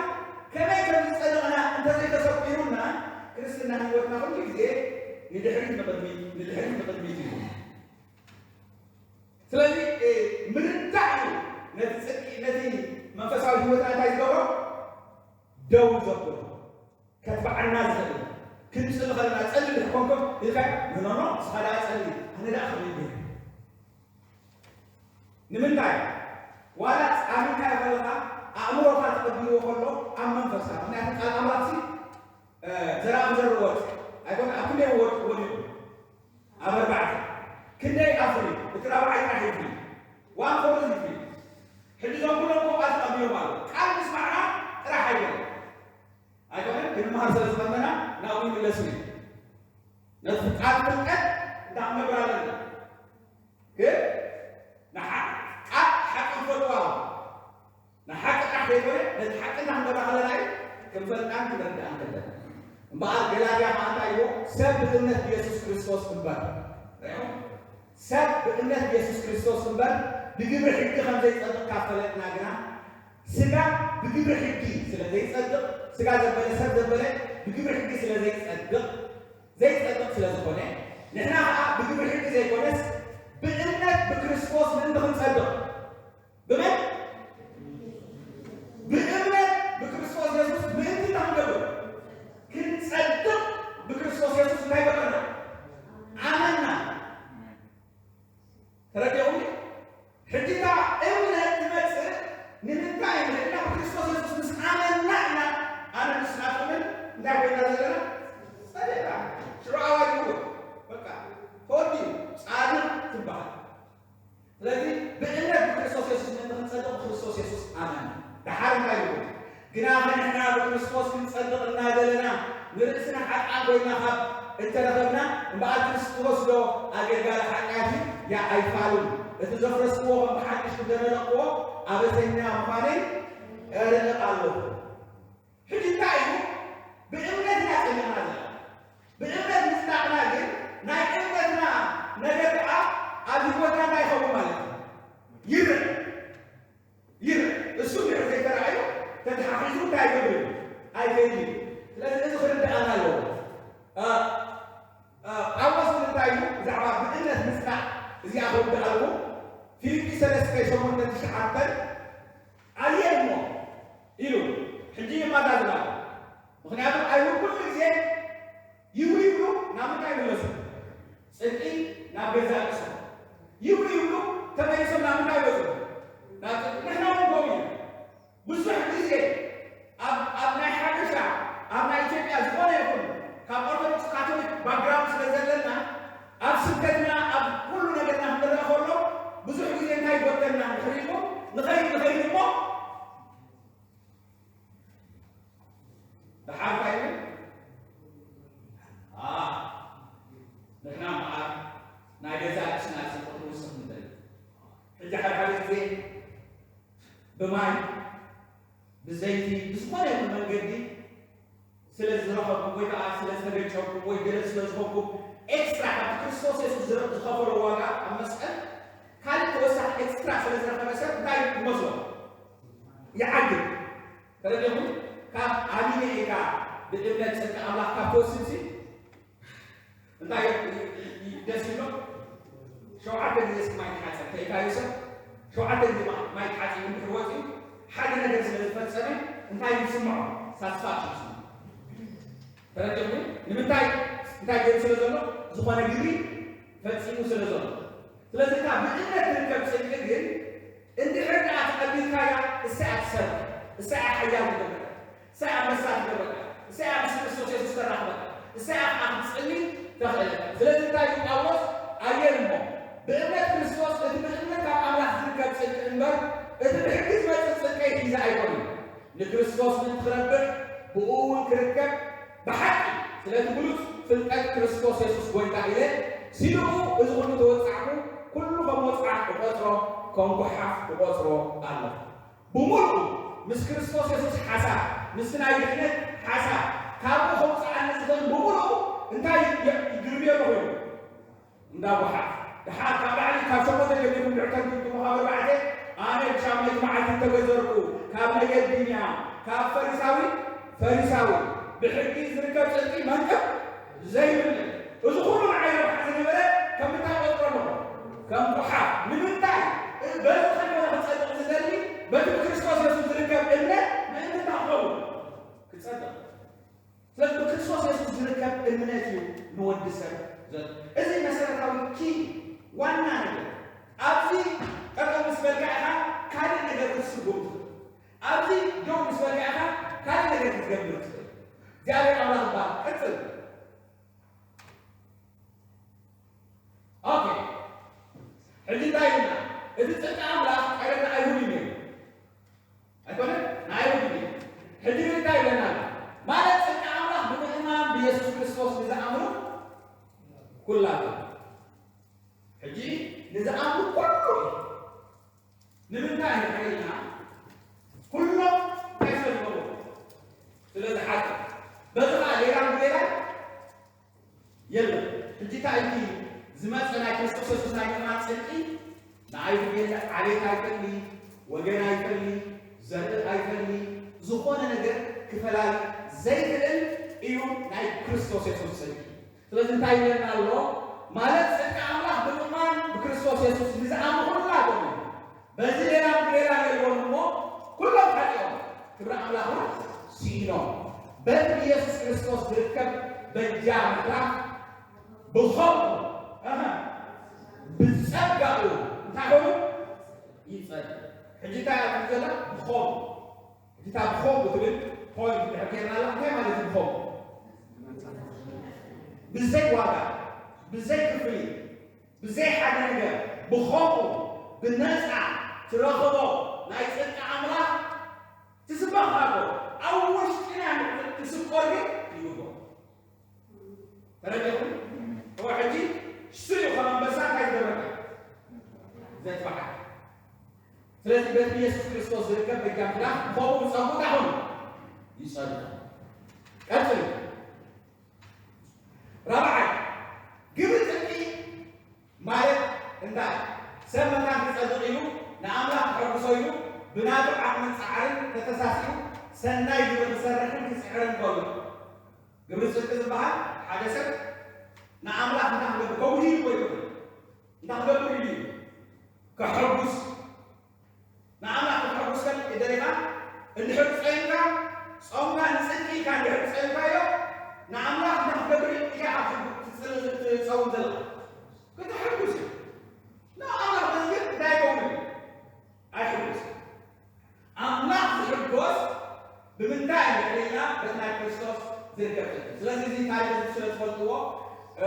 ከመይ ከም ዝጸደቕና እንተዘይተሰቂሩና፣ ክርስትና ህይወትና ኩሉ ግዜ ንድሕሪት ንቕድሚት፣ ንድሕሪት ንቕድሚት እዩ። ስለዚ፣ እ፣ ምርዳእ እዩ ነቲ ጽድቂ፣ ነቲ መንፈሳዊ ህይወትና እንታይ ዝገብሮ? ደው ዘብሎ። ከትበዓልና ዝኽእል። ክንጽሊ ከለና፣ "ጸሊ ድሕር ኮንኩም?" ኢልካ፣ "ኖ፣ ኖ፣ ኖ፣ ንስኻ ደኣ ጸሊ፣ ኣነ ደኣ ከመይ ገይረ?" ንምንታይ? ዋላ ኣሚንካዮ ከለኻ፣ ኣእምሮኻ ተቐቢልዎ ከሎ፣ ኣብ መንፈስካ። ምኽንያቱ ቃል ኣምላኽሲ፣ እ፣ ዘርኢ ኣብ ዘርእ ወርቂ ኣይኮነ፣ ኣብ ክንደይ ወርቂ ወዲቑ? ኣብ ኣርባዕተ። ክንደይ ኣፍሪ? እቲ ራብዓይ ጥራሕ ይፍሪ። ዋን ፎርዝ ይፍሪ። ሕጂ እዞም ኩሎም እኮ ቃል ተቐቢሎም ኣለዉ። ቃል ምስማዕና ጥራሕ ኣይኮነን። ኣይኮነን? ክንመሃር ስለ ዝቐመና ናብኡ ይምለስ እዩ። ነቲ ቃል ፍልጠት እንታይ ክንገብር ኣለና? ግን ንሓ-፣ ቃል ሓቂ ክፈልጥዋ ኣለዎ። ንሓቂ ጥራሕ ዘይኮነ፣ ነቲ ሓቂ እናንበብና ከለና እዩ ክንፈልጣን ክንርድኣን ከለና። እምበኣር ገላትያ ከኣ እንታይ ይብሎ? ሰብ ብእምነት ብየሱስ ክርስቶስ እምበር። ርኢኹም? ሰብ ብእምነት ብየሱስ ክርስቶስ እምበር ብግብሪ ሕጊ ከም ዘይጸድቕ ካብ ፈለጥና ግና፣ ስጋ ብግብሪ ሕጊ ስለ ዘይጸድቕ፣ ስጋ ዘበለ ሰብ ዘበለ ብግብሪ ሕጊ ስለ ዘይጸድቕ፣ ዘይጸድቕ ስለ ዝኾነ፣ ንሕና ከኣ ብግብሪ ሕጊ ዘይኮነስ ብእምነት ብክርስቶስ ምእንቲ ክንጸድቕ። ብመን? ብእምነት ብክርስቶስ የሱስ ምእንቲ እንታይ ክንገብር? ክንጸድቕ ብክርስቶስ የሱስ እንታይ ገበርና? ኣመንና። ተረዲኹም? ሕጂ እታ እምነት ትመጽእ ንምንታይ? ንሕና ብክርስቶስ የሱስ ምስ ኣመንና ኢና፣ ኣነ ንስኻትኩምን እንታይ ኮይና ዘለና? ጸዲቕና። ሽዑ ኣዋጅ ይውል። በቃ፣ ተወዲኡ፣ ጻድቕ ትበሃል። ስለዚ ብእምነት ብክርስቶስ የሱስ ምእንቲ ክንጸድቕ ብክርስቶስ የሱስ ኣመን። ደሓር እንታይ ይኹን? ግናኸ ንሕና ብክርስቶስ ክንጸድቕ እናደለና ንርእስና ሓጥኣን ኮይና ካብ እተረኸብና፣ እምበኣር ክርስቶስ ዶ ኣገልጋሊ ሓጢኣት እዩ? ያ ኣይፋሉን። እቲ ዘፍረስክዎ ከም ብሓድሽ እንተነደቕክዎ ኣበሰኛ ምዃነይ እርቕ ኣለኹ። ሕጂ እንታይ እዩ? ብእምነት ኢና ጸኒዕና ዘለና። ብእምነት ምጽናዕና ግን ናይ እምነትና ነገር ከዓ ኣብ ህይወትና እንታይ ይኸውን ማለት እዩ? ይርእ። ይርእ። እሱ እንድሕር ዘይተራእዩ ተተሓሒዙ እንታይ ኣይገብርን እዩ? ኣይከይድን እዩ። ስለዚ እዚ ክርድኣና ኣለዎ። ይመጹ። ጽድቂ ናብ ገዛእ ርእሶም ይብሉ ይብሉ፣ ተመሊሶም ናብ ምንታይ ይመጹ? ናብ ጽድቂ። ንሕና እውን ከምኡ ኢና። ብዙሕ ግዜ ኣብ፣ ኣብ ናይ ሓበሻ፣ ኣብ ናይ ኢትዮጵያ ዝኾነ ይኹን ካብ ኦርቶዶክስ ካቶሊክ ባክግራውንድ ስለ ዘለና፣ ኣብ ስብከትና፣ ኣብ ኩሉ ነገርና ክንረኣ ከሎ ብዙሕ ግዜ እንታይ ይጎድለና እንድሕር ኢልኩም፣ ንኸይድ ንኸይድ እሞ ደሓር እንታይ ይብል? ኣ፣ ንሕና እምበኣር ናይ ገዛእ ርእስና ጽድቂ ክንውስኽ ንኽእል። ሕጂ ሓደ ሓደ ግዜ ብማይ፣ ብዘይቲ፣ ብዝኾነ ይኹን መንገዲ ስለ ዝረኸብኩም ወይ ከዓ ስለ ዝተገጨብኩም ወይ ገለ ስለ ዝኾንኩም ኤክስትራ ካብቲ ክርስቶስ የሱስ ዝረ-፣ ዝኸፈሎ ዋጋ ኣብ መስቀል ካልእ ተወሳኺ ኤክስትራ ስለ ዝረኸበ ሰብ እንታይ ይመስሎ? ይዓግብ። ተረዲኹም? ካብ ኣሚነ ኢልካ ብእምነት ጽድቂ ኣምላኽ ካብ ትወስድሲ እንታይ ይ-፣ ይ-፣ ይ-፣ ደስ ይብሎ? ሸውዓተ ግዜ እስኪ ማይ ተሓጸብ ከኢልካዮ ሰብ፣ ሸውዓተ ግዜ ማ-፣ ማይ ተሓጺቡ እንድሕር ወጺኡ፣ ሓደ ነገር ስለ ዝፈጸመ እንታይ ይስምዖ? ሳትስፋክሽን ይስምዖ። ተረዲኹም? ንምንታይ? እንታይ ገይሩ ስለ ዘሎ? ዝኾነ ግብሪ ፈጺሙ ስለ ዘሎ። ስለዚ እታ ብእምነት ትርከብ ጽድቂ ግን እንድሕር ደኣ ተቐቢልካያ፣ እሳ እያ ትሰርሕ፣ እሳ እያ ሓያል ትገብረካ፣ እሳ እያ ኣንበሳ ትገብረካ፣ እሳ እያ ምስ ክርስቶስ የሱስ ተራኽበካ፣ እሳ እያ ከዓ ክትጽሊ ተኽእለካ። ስለዚ እንታይ ኢሉ ጳውሎስ? ኣየን እሞ ብእምነት ክርስቶስ፣ እቲ ብእምነት ካብ ኣምላኽ ዝርከብ ጽድቂ እምበር፣ እቲ ብሕጊ ዝመጽእ ጽድቀይ ሒዘ ኣይኮንን። ንክርስቶስ ምእንቲ ክረብሕ፣ ብእኡ እውን ክርከብ፣ ብሓቂ ስለቲ ግሉጽ ፍልጠት ክርስቶስ የሱስ ጐይታ ኢለ፣ ሲልኡ እዚ ኹሉ ተወጻዕኩ፣ ኩሉ ከም ወጽዓ ክቖጽሮ፣ ከም ጓሓፍ ክቖጽሮ ኣለኹ። ብምሉኡ ምስ ክርስቶስ የሱስ ሓሳብ፣ ምስቲ ናይ ድሕነት ሓሳብ ካብኡ ከውጽኣኒ ዝኽእል ብምሉኡ እንታይ ይ-፣ ይግርብዮ ኣለኹ ኢሉ? እንዳ ጓሓፍ። ደሓር ካብ ላዕሊ ካብ ሸሞንተ ጀሚርኩም ልዕል ተርጉምኩሞ ካብ ኣርባዕተ፣ ኣነ ብሻምናይቲ መዓልቲ እተገዘርኩ፣ ካብ ነገድ ቢንያም፣ ካብ ፈሪሳዊ ፈሪሳዊ፣ ብሕጊ ዝርከብ ጽድቂ መንቅብ ዘይብለይ። እዚ ኩሉ ንዓይ ረብሓ ዝነበረ ከም እንታይ ቆጽሮ ኣለኹ? ከም ጓሓፍ። ንምንታይ? በዚ ከይኮነ ክጸድቕ ዝደሊ፣ በቲ ብክርስቶስ የሱስ ዝርከብ እምነት ምእንቲ እንታይ ክኸውን? ክጸድቕ። ስለዚ ብክርስቶስ የሱስ ዝርከብ እምነት እዩ ንወዲ ሰብ ዘሎ። እዚ መሰረታዊ ኪ ዋና ነገር። ኣብዚ ጠጠው ምስ በልካ ኢኻ ካልእ ነገር ክትስጉም ትኽእል። ኣብዚ ደው ምስ በልካ ኢኻ ካልእ ነገር ክትገብር ትኽእል። እግዚኣብሔር ኣምላኽ ይባረክ። ቀጽል። ኦኬ። ሕጂ እንታይ ኢልና? እቲ ጽድቂ ኣምላኽ ቀደም ንኣይሁድ እዩ ነይሩ። ኣይኮነን? ንኣይሁድ እዩ ነይሩ። ሕጂ ግን እንታይ ይብለና ኣሎ? ማለት ጽድቂ ኣምላኽ ብምእማን ብየሱስ ክርስቶስ ንዝኣምኑ ኩላቶም። ሕጂ ንዝኣምኑ ኩሉ እዩ። ንምንታይ እንድሕር ኢልና፣ ኩሎም እንታይ ስለ ዝገብሩ? ስለ ዝሓጡ። በዚ ኸዓ ሌላን ብሌላን የለን። ሕጂ እንታይ እቲ ዝመጸ ናይ ክርስቶስ የሱስ ናይ ምእማን ጽድቂ ንኣይሁድ የለ፣ ዓሌት ኣይፈሊ፣ ወገን ኣይፈሊ፣ ዘርኢ ኣይፈሊ፣ ዝኾነ ነገር ክፈላሊ ዘይክእል እዩ ናይ ክርስቶስ የሱስ ጽድቂ። ስለዚ እንታይ ይብለና ኣሎ? ማለት ጽድቂ ኣምላኽ ብምእማን ብክርስቶስ የሱስ ንዝኣምኑ ኩላቶም እዩ። በዚ ሌላ ሌላ የልቦን እሞ ኩሎም ሓጢኦም ክብሪ ኣምላኽ እውን ስኢኖም። በቲ ብየሱስ ክርስቶስ ዝርከብ በጃ ምሕላፍ ብኸምኡ፣ ኣሃ፣ ብጸጋኡ እንታይ ኾኑ? ይጸድቕ። ሕጂ እንታይ እያ ትብል ዘላ? ብኸምኡ። ሕጂ እታ ብኸምኡ ትብል ፖይንት እንድሕር ጌርና ኣላ፣ እንታይ ማለት እዩ ብኸምኡ? ብዘይ ዋጋ፣ ብዘይ ክፍሊት፣ ብዘይ ሓደ ነገር፣ ብኸምኡ ብነጻ ትረኽቦ ናይ ጽድቂ ኣምላኽ ትስበኽ ኣሎ። ኣብ ውሽጥና ትስቆር ግን ይግብኦ። ተረዲኹም? እሞ ሕጂ እሱ እዩ ከም ኣንበሳ እንታይ ዝገብረካ? ዘጥፍኣካ። ስለዚ በቲ ብየሱስ ክርስቶስ ዝርከብ በጃ ምሕላፍ ብኸምኡ ብጸጉ እንታይ ኾኑ? ይጸድቑ። ቀጽሉ። ራብዓይ፣ ግብሪ ጽድቂ ማለት እንታይ? ሰብ መታን ክጸድቕ ኢሉ፣ ንኣምላኽ ከሐጉሶ ኢሉ፣ ብናቱ ዓቕምን ጻዕርን ተተሳሲሩ፣ ሰናይ ግብሪ ክሰርሕን ክጽዕርን ከሎ። ግብሪ ጽድቂ ዝበሃል ሓደ ሰብ ንኣምላኽ እንታይ ክገብር፣ ከውሂ ኢሉ ኣይኮነን። እንታይ ክገብር ኢሉ እዩ? ከሐጉስ። ንኣምላኽ ከተሐጉስ ከል-፣ ደሊኻ፣ እንድሕር ጸይምካ፣ ጾምካ ንጽድቂ ኢልካ እንድሕር ጸይምካዮ፣ ንኣምላኽ እንታይ ክትገብር ኢኻ? ኢኻ ትጽል-፣ እዚ ታሪኽ እዚ ስለ ዝፈልጥዎ፣ እ፣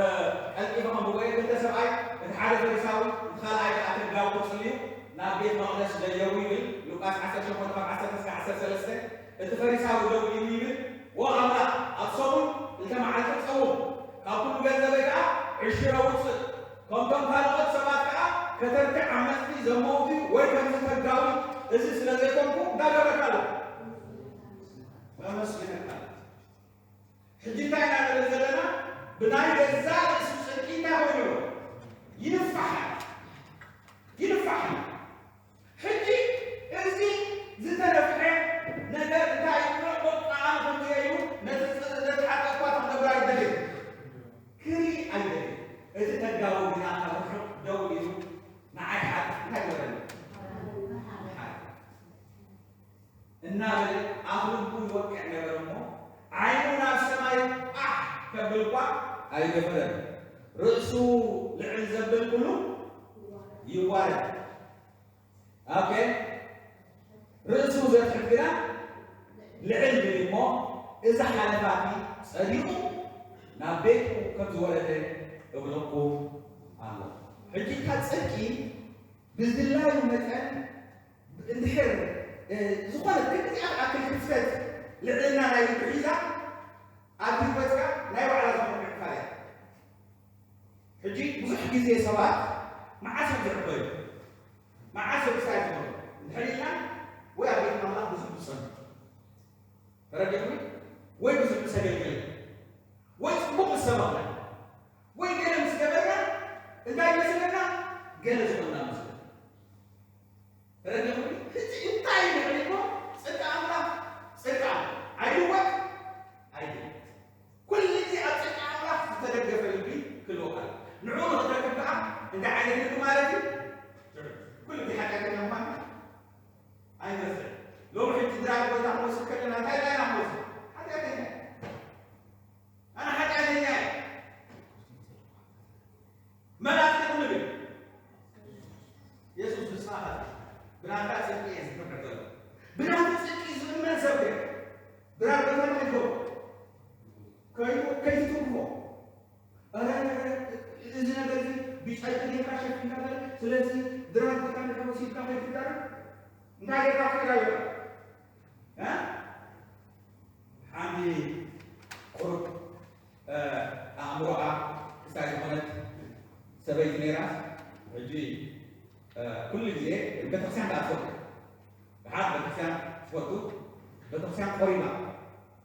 ቀልጢፈ ከንብቦ እየ። ክልተ ሰብኣይ፣ እቲ ሓደ ፈሪሳዊ፣ እቲ ካልኣይ ከኣ ተጋዊ ክጽልዩ ናብ ቤት መቕደስ ደየቡ ይብል። ሉቃስ ዓሰርተ ሸሞንተ ካብ ዓሰርተ እስከ ዓሰርተ ሰለስተ። እቲ ፈሪሳዊ ደው ኢሉ ይብል፣ "ዎ ኣምላኽ፣ ኣብ ሰሙን ክልተ መዓልቲ ጸውም፣ ካብ ኩሉ ገንዘበይ ከኣ ዕሽር ኣውጽእ፣ ከምቶም ካልኦት ሰባት ከኣ ከተርትዕ ዓመጽቲ ዘመውቲ ወይ ከምዚ ተጋዊ እዚ ስለ ዘይኮንኩ እንዳገብረካ ኣለኹ። ከመስግነካ ኣለኹ።" ሕጂ እንታይ ኢና ንርኢ ዘለና? ብናይ ገዛእ ርእሱ ጽድቂ እንታይ ኮይኑ ኣሎ? ይንፋሕ ኣሎ። ይንፋሕ ኣሎ። ሕጂ እዚ ዝተነፍሐ ነገር እንታይ እዩ? በቃ ኣነ ከምዚ እየ ኢሉ ነቲ ጽ-፣ ነቲ ሓጢኣት እኳ ክገብር ኣይደልን። ክርኢ ኣይደልን። እቲ ተጋዊ ግና ካብ ርሑቕ ደው ኢሉ ንዓይ ሓጢኣት እንታይ ይበለኒ? እናበለ ኣፍ ልቡ ይወቅዕ ነበር እሞ፣ ዓይኑ ናብ ሰማይ ቃሕ ከብል እኳ ኣይደፈረን። ርእሱ ልዕል ዘብል ኩሉ ይዋረድ። ኦኬ፣ ርእሱ ዘትሕት ግና ልዕል ብል እሞ፣ እዚ ሓለፋቲ ጸዲቑ ናብ ቤቱ ከም ዝወረደ እብለኩም ኣሎ። ሕጂ እታ ጽድቂ ብዝድላዩ መጠን እንድሕር፣ እ፣ ዝኾነ ክንዲኣ ትኣክል ክፍተት ልዕልና ናይ ልቢ ሒዛ ኣብ ህይወትካ ናይ ባዕላ ዝኾነ ምዕፋር እያ። ሕጂ ብዙሕ ግዜ ሰባት መዓስ እዮም ዝዕበዩ? መዓስ እዮም ሳይ ዝኾኑ? እንድሕር ኢልና ወይ ኣብ ቤት ኣምላኽ ብዙሕ ዝጸንሑ። ተረዲኹም? ወይ ብዙሕ ምስ ኣገልገልና፣ ወይ ጽቡቕ ምስ ሰበኽና፣ ወይ ገለ ምስ ገበርና፣ እንታይ ይመስለና? ገለ ዝኾንና መስለና። ተረዲኹም? ሕጂ እንታይ እዩ ድሕሪ እኮ ጽድቂ ኣምላኽ፣ ጽድቂ ኣምላኽ። ኣይልወጥ፣ ኣይልወጥ። ኩሉ ግዜ ኣብ ጽድቂ ኣምላኽ ዝተደገፈ ልቢ ክህልወካ ኣለዎ። ንዕኡ ንኽትረክብ ከኣ እንታይ ዓይነት ልቢ ማለት እዩ? ኩሉ ግዜ ሓጢኣተኛ ምዃን ኣይመስልን። ሎሚ ሕጂ ድራር ቦታ ክንወስድ ከለና እንታይ ኢልና ኢና ክንወስድ? ሓጢኣተኛ። ኣነ ሓጢኣተኛ እየ። መን ኣጽዲቑኒ ግን? የሱስ ንስኻ ኢኻ። ብናትካ ጽድቂ እየ ዝፍርድ ዘለኹ። ብናቱ ጽድቂ ዝእመን ሰብ ግን ድራር ቦታ ንኸይድጎ። ከይዱ-፣ ከይትትርፎ። ኧረ፣ እዚ ነገር እዚ ብጨርቂ ጌርካ ሸፊንካ ገለ፣ ስለዚ ድራር ቦታ ንኸይድ ወሲድካ ከይትዳረግ። እንታይ ጌርካ ትኸይድ ኣለኻ? እ? ሓንቲ ቁሩብ፣ እ፣ ኣእምሮኣ ክሳይ ዝኾነት ሰበይቲ ነይራ። ሕጂ፣ እ፣ ኩሉ ግዜ ቤተክርስትያን ከኣ ትፈቱ። ደሓር ቤተክርስትያን ትፈቱ። ቤተክርስትያን ቆሪባ።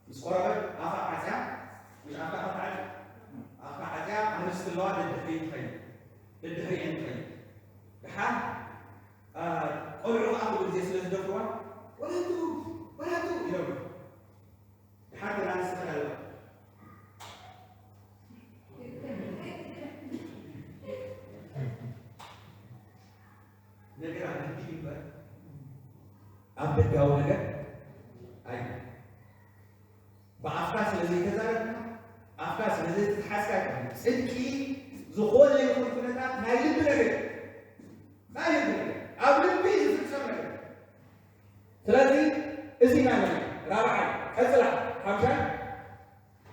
ምስ ቆረበት ኣፋ ዓጽያ፣ ምሽ ኣፍካ ከተዓጽ፣ ኣፍካ ዓጽያ፣ ኣንስቲ ኣለዋ፣ ደድሕሪ ትኸይድ። ደድሕሪኤን ትኸይድ። ደሓር፣ እ፣ ቆልዑ ከኣ ኩሉ ግዜ ስለ ዝደፍርዋ፣ "ወለቱ፣ ወለቱ" ኢሎም። ደሓር ተመላልስ ትኸድ ኣለዋ። ነገር ኣብ ልቢ እዩ እምበር ኣብ ደጋዊ ነገር ኣይኮነን። ብኣፍካ ስለ ዘይተዛረብካ፣ ኣፍካ ስለ ዘይተተሓዝካ ኣይኮነን። ጽድቂ ዝኾነ ይኹን ኩነታት ናይ ልቢ ነገር እዩ። ናይ ልቢ ነገር። ኣብ ልቢ ዝፍጸም ነገር እዩ። ስለዚ እዚ ኢና ንርኢ። ራብዓይ፣ ቀጽላ፣ ሓምሻይ፣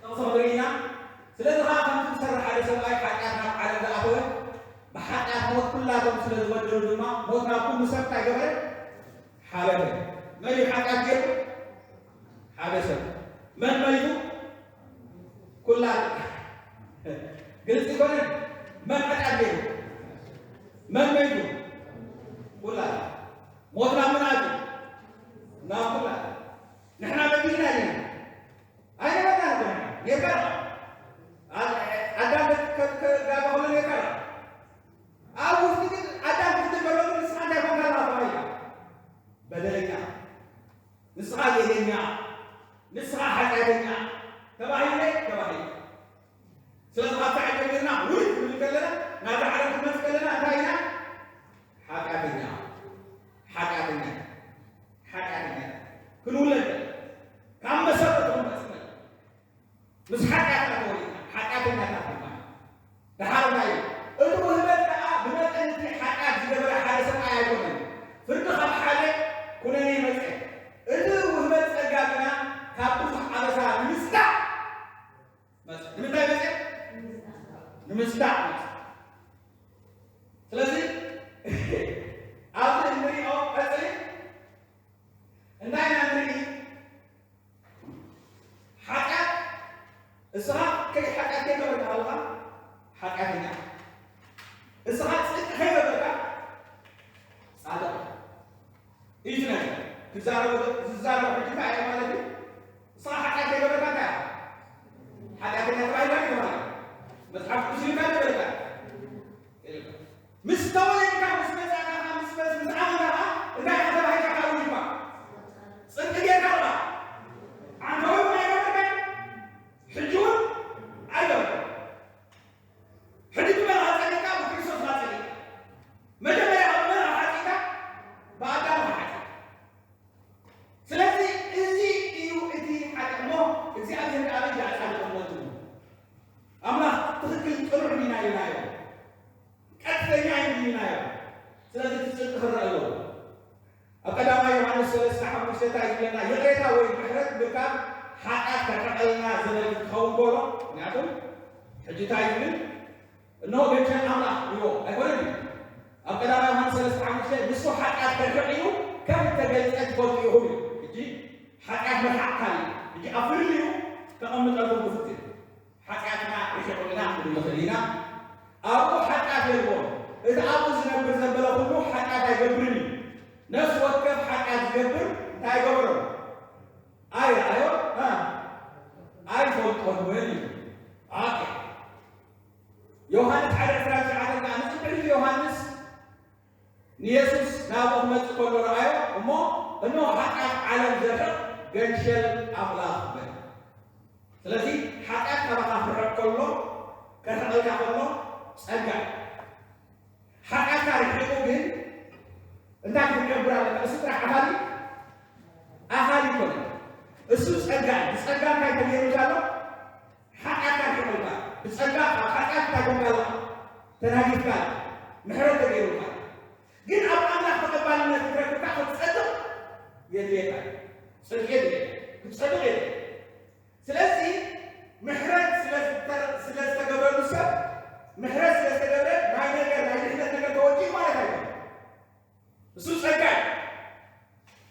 ጥቕሲ ክንርኢ ኢና። ስለዚ ኸኣ ከምቲ ዝሰርሕ ሓደ ሰብኣይ ሓጢኣት ናብ ዓለም ዝኣተወ፣ ብሓጢኣት ሞት ኩላቶም ስለ ዝበደሉ ድማ፣ ሞት ናብ ኩሉ ሰብ እንታይ ገበረ? ሓለፈ። መን እዩ ሓጢኣት ገይሩ? ሓደ ሰብ። መን መይቱ? ኩላትና። ግልጺ ይኮነ? መን ሓጢኣት ገይሩ? መን መይቱ? ኩላትና። ሞት ናብ መን ኣትዩ? ናብ ኩላትና። ንሕና በዲልና ኢና። ኣይነበርናን እኮ ንሕና። ኔርካ ዶ? ኣ-፣ ኣዳም ከ-፣ ከ-፣ ከጋገ ከሎ ኔርካ ዶ? ኣብ ውሽጢ ግን ኣዳም ክትብል ከሎ ግን ንስኻ እንታይ ኮንካ ኣለኻ ተባሂልካ? በደለኛ። ንስኻ ጌገኛ፣ ንስኻ ሓጢኣተኛ ተባሂለ፣ ተባሂለ። ስለዚ ካብቲ ዓለም ጀሚርና ውርድ ክንብል ከለና፣ ናብዚ ዓለም ክንመጽእ ከለና እንታይ ኢና? ሓጢኣተኛ፣ ሓጢኣተኛ፣ ሓጢኣተኛ ክንውለድ ከለና፣ ካብ መሰረቱ ክንመጽእ ከለና፣ ምስ ሓጢኣትና ተወሊድና፣ ሓጢኣተኛታት ድማ። ደሓር እንታይ እዩ? እቲ ውህበት ከኣ ብመጠን እቲ ሓጢኣት ዝገበረ ሓደ ሰብኣይ ኣይኮነን። ፍርዲ ካብ ሓደ ኩነኔ መጸ። እቲ ውህበት ጸጋ ግና ካብ ብዙሕ ኣበሳ ንምጽዳቕ መጸ። ንምጽዳቕ መጽእ። ስለዚ ኣብዚ እንሪኦ ቀጽሊ እንታይ ኢና ንርኢ? ሓጢኣት፣ እስኻ ከይ ሓጢኣት ከይገበርካ ኣለኻ ሓጢኣተኛ። እስኻ ጽድቂ ከይገበርካ ጻድቕ። እዩ እቲ ነገር። ክዛረቡ፣ ዝዛረቡ ሕጂ እንታይ እዮም ማለት እዩ? ንስኻ ሓጢኣት ከይገበርካ እንታይ ኢኻ? ሓጢኣተኛ ተባሂልካ ዲኻ ማለት እዩ? መጽሓፍ ቅዱስ ኢልካ ዶ በልካ? የለን። ምስ ተወለድካ፣ ምስ መጻእካ፣ ምስ፣ ምስ፣ ምስ ዓመትካ እንታይ ኢኻ ተባሂልካ? ካብ ኢልካ ጽድቂ ጌርካ ኣለኻ። ዓንተቦይ እውን ኣይገበርካን፣ ሕጂ እውን ኣይገበርካን። ሕጂ ብመን ኢኻ ጸዲቕካ? ብክርስቶስ ኢኻ ጸዲቕካ። መጀመርያ ብመን ኢኻ ሓጢእካ? ብኣዳም ኢኻ ሓጢእካ። ስለዚ እዚ እዩ እቲ ሓጢእ። እሞ እግዚኣብሔር ከኣ በጃ ጻድቕነቱ ኣምላኽ ትኽክል ጽኑዕ ዲና ኢልናዮ፣ ቀጥተኛ እዩ ኢልናዮ። ስለዚ እቲ ጽድቂ ክረአ ኣለዎ። ኣብ ቀዳማይ ዮሃንስ ሰለስተ ሓሙሽተ እንታይ ይብለና? ይቕሬታ ወይ ምሕረት ምርካብ ሓጢኣት ከርሕቐልና ዘመልክት ክኸውን ከሎ፣ ምክንያቱ ሕጂ እንታይ ይብል? እንሆ ገንሸል ኣምላኽ ይብሎ ኣይኮነን ድዩ? ኣብ ቀዳማይ ዮሃንስ ሰለስተ ሓሙሽተ ንሱ ሓጢኣት ከርሕቕ እዩ፣ ከም እተገልጸ ትፈልጡ ኢኹም እዩ። ሕጂ ሓጢኣት ምርሓቕ ካልእ እዩ። ሕጂ ኣብ ፍልልዩ ከቐምጠልኩም ክፍትን እዩ። ሓጢኣትና ርሒቑልና ክንብል ንኽእል ኢና። ኣብኡ ሓጢኣት የልቦን። እቲ ኣብኡ ዝነብር ዘበለ ኩሉ ሓጢኣት ኣይገብርን እዩ። ነፍሲ ወከፍ ሓጢኣት ዝገብር እንታይ ኣይገበሮን? ኣይረኣዮን፣ እ፣ ኣይፈልጦን እውን እዩ። ኦኬ። ዮሃንስ ሓደ ዕስራን ትሽዓተን ከኣ ንጽብሒ ዮሃንስ ንየሱስ ናብኡ ክመጽእ ከሎ ረኣዮ እሞ፣ እንሆ ሓጢኣት ዓለም ዘርሕቕ ገንሸል ኣምላኽ በለ። ስለዚ ሓጢኣት ካባኻ ክርሕቕ ከሎ፣ ከርሕቐልካ ከሎ ጸጋ እዩ። ሓጢኣትካ ርሒቑ ግን እንታይ ክትገብር ኣለካ? እሱ ጥራሕ ኣኻሊ፣ ኣኻሊ ይኮነ። እሱ ጸጋ እዩ። ብጸጋ እንታይ ተገይሩልካ ኣሎ? ሓጢኣትካ ርሒቑልካ። ብጸጋ ካብ ሓጢኣት እንታይ ኮንካ ኣለኻ? ተናጊፍካ ኣለኻ። ምሕረት ተገይሩልካ። ግን ኣብ ኣምላኽ ተቐባልነት ክትረክብ ከኣ ክትጸድቕ የድልየካ እዩ። ጽድቂ የድልየካ። ክትጸድቕ የድልየካ። ስለዚ ምሕረት ስለ ዝተረ-፣ ስለ ዝተገብረሉ ሰብ፣ ምሕረት ስለ ዝተገብረ ናይ ነገር፣ ናይ ድሕነት ነገር ተወዲኡ ማለት ኣይኮነን። እሱ ጸጋ እዩ።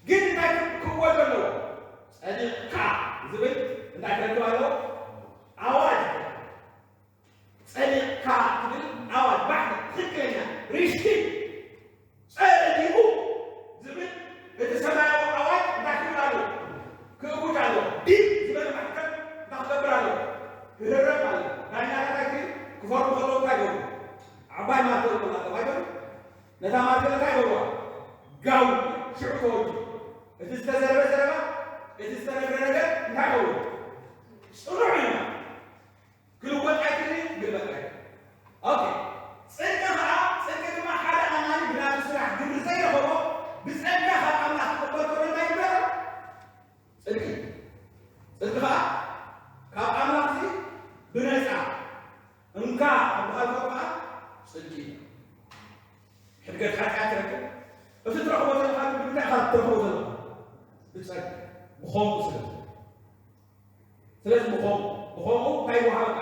ግን እንታይ ክእወጅ ኣለዎ? ጸዲቕካ ዝብል እንታይ ክረክብ ኣለዎ? ኣዋጅ። ጸዲቕካ ትብል ኣዋጅ ባሕሪ ትኽክለኛ ሪሽቲ ጸዲቑ ዝብል እቲ ሰማያዊ ኣዋጅ እንታይ ክብል ኣለዎ? ክእውጅ ኣለዎ። ዲብ ዝበለ ማሕተም እንታይ ክገብር ኣለዎ? ክህረም ኣለዎ። ዳኛታት ኣይክሪ ክፈርሙ ከለዉ እንታይ ይገብሩ? ዓባይ ማርተል ኣለዋ፣ እንታይ ይገብሩ? ነታ ማርተል እንታይ ይገብሩዋ? ጋው፣ ሽዑ ተወጁ። እቲ ዝተዘረበ ዘረባ፣ እቲ ዝተነግረ ነገር እንታይ ይኸውን? ጽኑዕ እዩ። ክልወጥ ኣይክእልን እዩ፣ ክግልበጥ ኣይክእልን። ኦኬ። ጽድቂ ኸዓ፣ ጽድቂ ድማ ሓደ ኣማኒ ብናቱ ስራሕ ግብሪ ዘይረኸቦ ብጸጋ ካብ ኣምላኽ ክቕበል ከሎ እንታይ ይግበር? ጽድቂ። ጽድቂ ኸዓ ካብ ኣምላኽ እዚ ብነጻ እንካ ካብ በሃል ከሎ ኸዓ ጽድቂ እዩ። ሕድገት ሓጢኣት ትረክብ። እቲ ትረኽቦ ዘለኻ ግን ብምንታይ ኢኻ ትረኽቦ ዘለኻ? ብጸጋ። ብኸምኡ ስለ ስለዚ ብኸምኡ፣ ብኸምኡ እንታይ ይወሃበካ?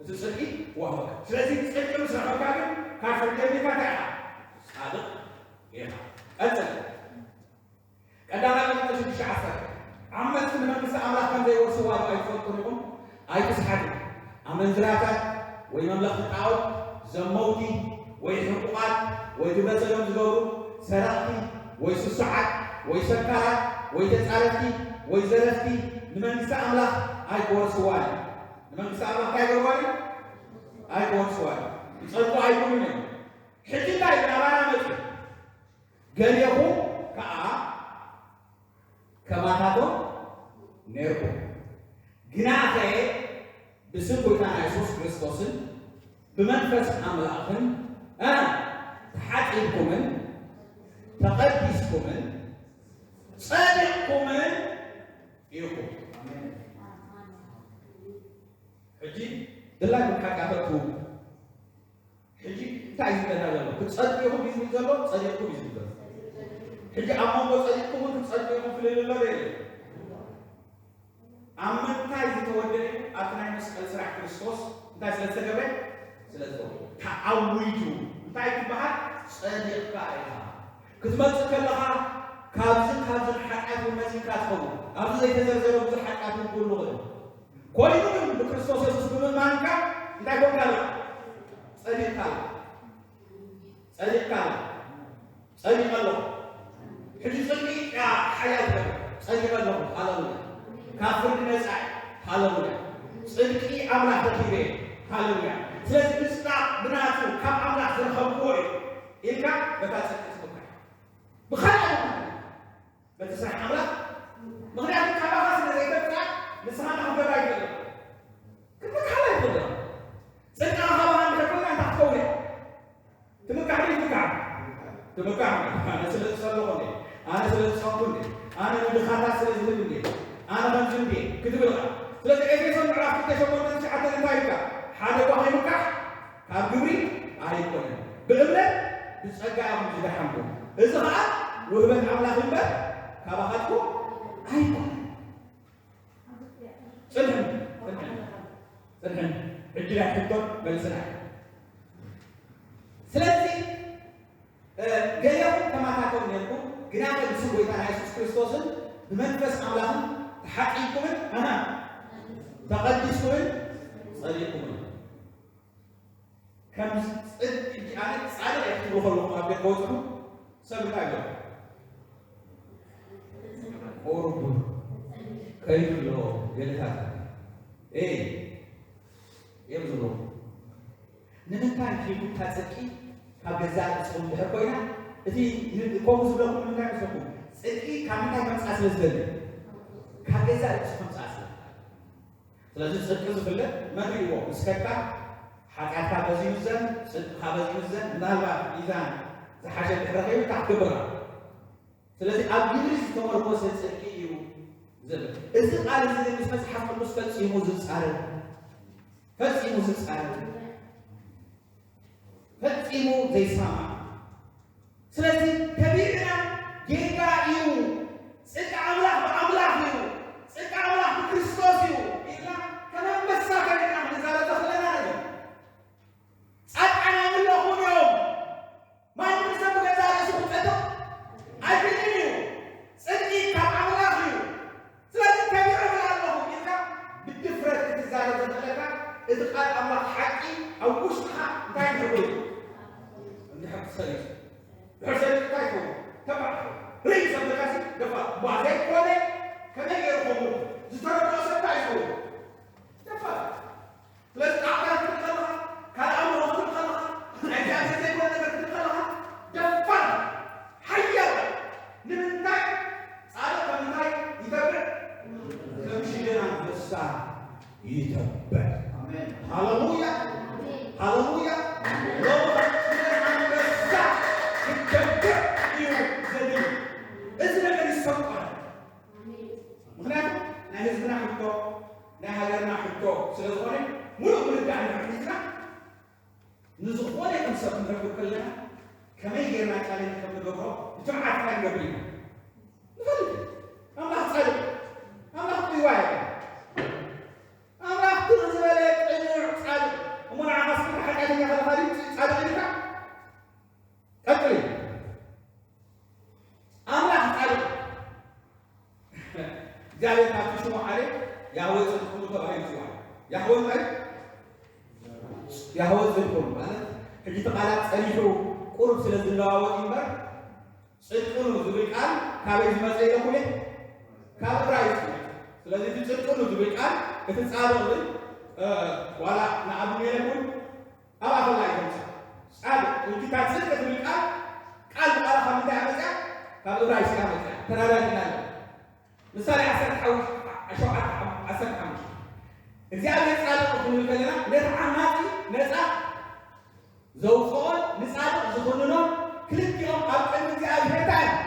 እቲ ጽድቂ ይወሃበካ። ስለዚ ጽድቂ ምስ ረኸብካ ግን ካብ ፍርዲ ኣምሊካ እንታይ ኢኻ? ጻድቕ ኢኻ። ቀጽል። ቀዳማይ ቆሮንቶስ ሽዱሽተ ዓሰርተ። ዓመጽቲ ንመንግስቲ ኣምላኽ ከም ዘይወርስዋ ዶ ኣይትፈልጡን ኢኹም? ኣይትስሓቱ። ኣመንዝራታት ወይ መምለኽቲ ጣዖት፣ ዘመውቲ ወይ ሕቁቓት ወይ ግብረ ሰዶም ዝገብሩ፣ ሰረቕቲ ወይ ስሱዓት ወይ ሰካራት ወይ ተጻረፍቲ ወይ ዘረፍቲ ንመንግስቲ ኣምላኽ ኣይክወርስዋን እዩ። ንመንግስቲ ኣምላኽ እንታይ ኣይገብርዋን እዩ? ኣይክወርስዋን እዩ። ይጸድቑ ኣይኮኑን እዮም። ሕጂ እንታይ እዩ? ናባና መጺኡ። ገሌኹም ከኣ ከማታቶም ኔርኩም። ግናኸ ብስም ጎይታና የሱስ ክርስቶስን ብመንፈስ ኣምላኽን፣ እ፣ ተሓጺብኩምን ተቐዲስኩምን ጸዲቕኩምን ኢኹም። ሕጂ ድላይኩም ሓጢኣተት ትውቡ። ሕጂ እንታይ እዩ ዝብለና ዘሎ? ክትጸድቁ ኢኹም እዩ ዝብል ዘሎ፣ ጸዲቕኩም እዩ ዝብል ዘሎ። ሕጂ ኣብ መንጎ ጸዲቕኩምን ክትጸድቁ ኢኹም ፍልልይ ኣሎ ዶ የለን? ኣብ ምንታይ ዝተወደአ እዩ? ኣብቲ ናይ መስቀል ስራሕ ክርስቶስ እንታይ ስለ ዝተገብረ? ስለ ዝኾነ ተዓዊቱ እንታይ ትበሃል? ጸዲቕካ ኢኻ። ክትመጽእ ከለኻ ካብዝን ካብዝን ሓጢኣት እውን መጺእካ ትኸውን። ኣብዚ ዘይተዘርዘረ ብዙሕ ሓጢኣት እውን ክህሉ ይኽእል። ኮይኑ ግን ብክርስቶስ የሱስ ብምእማንካ እንታይ ኮንካ ኣለኻ? ጸዲቕካ ኣለኻ። ጸዲቕካ ኣለኻ። ጸዲቐ ኣለኹ። ሕጂ ጽድቂ እያ ሓያል ትገብር። ጸዲቐ ኣለኹ። ሃለሉያ። ካብ ፍርዲ ነጻ እየ። ሃለሉያ። ጽድቂ ኣምላኽ ረኺበ እየ። ሃለሉያ። ስለዚ ምጽዳቕ ብናቱ ካብ ኣምላኽ ዝረኸብክዎ እዩ ኢልካ በታ ጽድቂ ትምካሕ። ብኻልእ ኣይኮነን። በቲ ስራሕ ኣምላኽ፣ ምኽንያቱ ካባኻ ስለ ዘይተምጽኣ ንስኻ ንኽትገብራ ኣይትኽእልን። ክትምክሓላ ኣይትኽእልን። ጽድቅኻ ካባኻ እንድሕር ኮይና እንታይ ክትከውን እያ? ትምካሕ ድዩ ትምካሕ? ትምካሕ። ኣነ ስለ ዝጸለኹ እንዴ? ኣነ ስለ ዝጸምኩ እንዴ? ኣነ ንድኻታት ስለ ዝህብ እንዴ? ኣነ ከምዚ እንዴ? ክትብል ኢኻ። ስለዚ ኤፌሶን ምዕራፍ ክልተ ሸሞንተ ትሽዓተ እንታይ ኢልካ? ሓደ እኳ ከይምካሕ ካብ ግብሪ ኣይኮነን፣ ብእምነት ብጸጋ እዮም ዝደሓንኩም። እዚ ኸኣ ውህበት ኣምላኽ እምበር ካባኻትኩም ኣይኮነን። ጽንሕን ጽንሕን ጽንሕን ሕጂ ናይ ሕቶን መልስን ኣይ ስለዚ እ፣ ገሌኹም ከማታቶም ኔርኩም፣ ግናኸ ብስም ጐይታና የሱስ ክርስቶስን ብመንፈስ ኣምላኽን ተሓጺብኩምን፣ ኣሃ፣ ተቐዲስኩምን ጸዲቕኩምን። ከም ጽድቂ፣ ሕጂ ኣነ ጻድቕ እየ ክትብሉ ከለኹም ኣብ ደገ ወጺኹም ሰብ እንታይ ይብለኩም? ቁሩብ ከይዱ ኣሎ ገለታት። ኤይ፣ እዮም ዝብለኹም። ንምንታይ ሒጉ እታ ጽድቂ ካብ ገዛእ ርእስኹም እንድሕር ኮይና፣ እቲ ን-፣ ከምኡ ዝብለኩም ንምንታይ መስለኩም? ጽድቂ ካብ ምንታይ ከምጽኣ ስለ ዝደሊ? ካብ ገዛእ ርእሱ ከምጽኣ ስለ ዝደሊ። ስለዚ ጽድቂ ዝፍለጥ መን ርእይዎ? ምስከድካ፣ ሓጢኣትካ በዚ ይምዘን፣ ጽድቅኻ በዚ ይምዘን፣ ምናልባት ሚዛን ዝሓሸ እንድሕር ረኺብካ ክትገብራ። ስለዚ ኣብ ግብሪ ዝተመርኮሰ ጽድቂ እዩ ዝብል። እዚ ቃል እዚ ግን ምስ መጽሓፍ ቅዱስ ፈጺሙ ዝጻረር፣ ፈጺሙ ዝጻረር፣ ፈጺሙ ዘይሰማማዕ። ስለዚ ተቢዕና ጌጋ እዩ፣ ጽድቂ ኣምላኽ ብኣምላኽ እዩ፣ ጽድቂ ኣምላኽ ብክርስቶስ እዩ ኢልና ከም ኣንበሳ ተቢዕና ክንዛረብ ዘኽእለና ነገር። ጻድቃን ኣይምለኹን እዮም። ማንም ሰብ ብገዛእ ርእሱ ክጸድቕ ኣይክእልን እዩ። ጽድቂ ካብ ኣምላኽ እዩ። ስለዚ ተቢዐ እብል ኣለኹ ኢልካ ብድፍረት ክትዛረብ ዘኽእለካ እቲ ቃል ኣምላኽ ሓቂ ኣብ ውሽጥኻ እንታይ እንድሕር ኮይኑ? እንድሕር ሰሪጹ። ድሕር ሰሪጹ እንታይ ይኸውን? ተባዕ። ርእይ ሰበካሲ ደፋር። እሞ ዘይኮነ ከመይ ገይሩ ከምኡ? ዝተረድኦ ሰብ እንታይ ይኸውን? ደፋር። ስለዚ ጣዕሳ ክትብል ከለኻ፣ ካልእ ኣምልኾ ክትብል ከለኻ፣ ናይ እግዚኣብሔር ዘይኮነ ነገር ክትብል ከለኻ፣ ደፋር፣ ሓያል። ንምንታይ? ጻድቕ ከም እንታይ ይተብዕ? ከም ሽደን ኣንበሳ ይተብዕ። ኣሜን። ሃሌሉያ! ሃሌሉያ! ሎሚ ከም ሽደን ኣንበሳ ክተብዕ እዩ ዘድሊ። እዚ ነገር ይሰምዖ። ምኽንያቱ ናይ ህዝብና ሕቶ፣ ናይ ሃገርና ሕቶ ስለ ዝኾነ፣ ሙሉእ ምርዳእ እንድሕር ሒዝና፣ ንዝኾነ ይኹን ሰብ ክንረክብ ከለና፣ ከመይ ጌርና ቻሌንጅ ከም ንገብሮ ብትብዓት ጥራይ ንገብር ኢና። ንፈልጥ ኢና። ኣምላኽ ጻድቕ፣ ኣምላኽ ጥዋይ ኣይኮነን። ኣምላኽ ትኽ ዝበለ ቅኑዕ ጻድቕ። እሞ ንዓኻስ ሓጢኣተኛ ከለኻ ድዩ ጻድቕ ኢልካ? ቀጽል። ኣምላኽ ጻድቕ። እግዚኣብሔር ካብቲ ሽሙ ሓደ ያህወ ጽድቅኹም ተባሂሉ ይጽዋዕ። ያህወ እንታይ? ያህወ ጽድቅኹም ማለት ሕጂ እቲ ቃላት ጸኒሑ ቁሩብ ስለ ዝለዋወጥ እዩ እምበር፣ ጽድቅኑ ዝብል ቃል ካበይ ዝመጸ ኢለኩም እየ? ካብ ዕብራይስጥ እዩ። ስለዚ እቲ ጽድቅኑ ዝብል ቃል፣ እቲ ጻድቕ ዝብል፣ እ፣ ዋላ ንኣብኔር እውን ኣብ ኣፈላ እዩ ከምጽእ። ጻድቕ፣ ሕጂ እታ ጽድቂ ትብል ቃል፣ ቃል ብቓላ ካብ ምንታይ ኣመጽያ? ካብ ዕብራይስጥ ኣመጽያ። ተረዳዲእና ኣለና። ምሳሌ ዓሰርተ ሓሙሽተ፣ ሸውዓተ፣ ዓሰርተ ሓሙሽተ። እግዚኣብሔር ጻድቕ ክንብል ከለና፣ ነቲ ዓማጺ ነጻ ዘውጽኦን ንጻድቕ ዝኹንኖን ክልቲኦም ኣብ ቅድሚ እግዚኣብሔር እንታይ እዮም?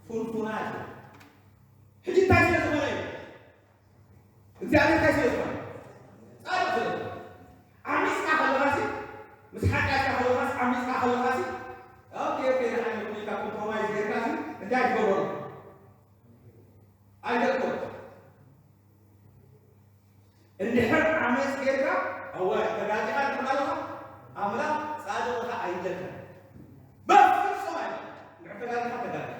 ፍንፉናት እዮም። ሕጂ እንታይ ስለ ዝኾነ እዩ? እግዚኣብሔር እንታይ ስለ ዝኾነ? ጻድቕ ስለ ዝኾነ። ዓሚጽካ ከለኻሲ፣ ምስ ሓጢኣትካ ከለኻሲ፣ ዓሚጽካ ከለኻሲ፣ ኦኬ፣ ኦኬ፣ ደሓን ይኹን ኢልካ ኮምፕሮማይዝ ጌርካሲ፣ እንታይ ትገብሮ? ኣይደልኮን። እንድሕር ዓመፅ ጌርካ፣ እወ፣ ተጋጊኻ ትብል ኣለኻ። ኣምላኽ ጻድቕ ኢኻ ኣይብለካን። በፍጹም ኣይብለካን። እንድሕር ተጋጊኻ፣ ተጋጊኻ።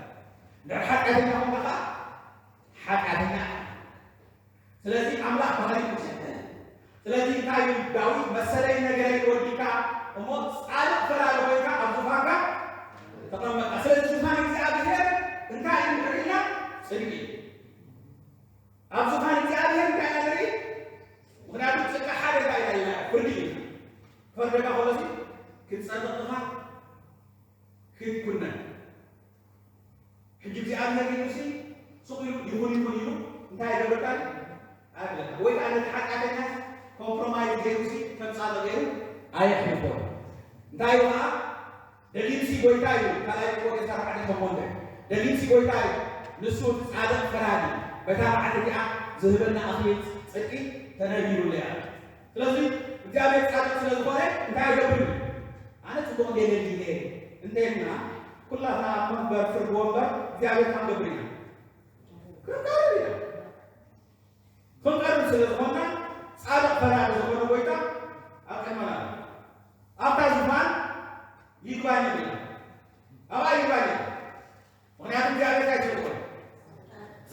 እንድሕር ሓጢኣተኛ ኾንካ ኸዓ፣ ሓጢኣተኛ ኢኻ። ስለዚ ኣምላኽ ባህሪኡ ይኽተል። ስለዚ እንታይ እዩ ዳዊት? "መሰለይ ነገረይ ወዲካ እሞ ጻድቕ ፈራዲ ኮይንካ ኣብ ዙፋንካ ተቐመጥካ." ስለዚ ዙፋን እግዚኣብሔር እንታይ እዩ ንርኢ ኢልና? ጽድቂ እዩ። ኣብ ዙፋን እግዚኣብሔር እንታይ ኢና ንርኢ? ምኽንያቱ ጽድቂ ሓደ እንታይ ኢና ኢልና? ፍርዲ እዩ። ክፈርደካ ከሎሲ ክትጸድቕ ኢኻ፣ ክትኩነን። ሕጂ እግዚኣብሔር ኢሉሲ ስቕ ኢሉ ይኹን ይኹን ኢሉ እንታይ ይገብረካ? ኣይብለካ። ወይ ከዓ ነቲ ሓጢኣተኛ ኮምፕሮማይዝ ገይሩሲ ከም ጻድቕ ገይሩ ኣየሕልፎን። እንታይ ኢሉ ከዓ? ደጊምሲ ጎይታ እዩ፣ ካልኣይ ጢሞቴዎስ ኣርባዕተ ሸሞንተ። ደጊምሲ ጎይታ እዩ፣ ንሱ እቲ ጻድቕ ፈራዲ፣ በታ መዓልቲ እቲኣ ዝህበና ኣኽሊል ጽድቂ ተነጊሩለይ ኣሎ። ስለዚ እግዚኣብሔር ጻድቕ ስለ ዝኾነ እንታይ ኣይገብርን እዩ? ኣነ ጽቡቕ እንደ ደሊለ እንተ ኢልና፣ ኩላትና ኣብ መንበር ፍርዲ ወንበር እግዚኣብሔር ክንገብር ኢና። ክንቀርብ ኢና። ክንቀርብ ስለ ዝኾንና፣ ጻድቕ ፈራዲ ዝኾነ ጎይታ ኣብ ቅድመና ኣሎ። ኣብታ ዙፋን ይግባይ ንብል ኢና። ኣብኣ ይግባይ ንብል። ምኽንያቱ እግዚኣብሔር እንታይ ስለ ዝኾነ?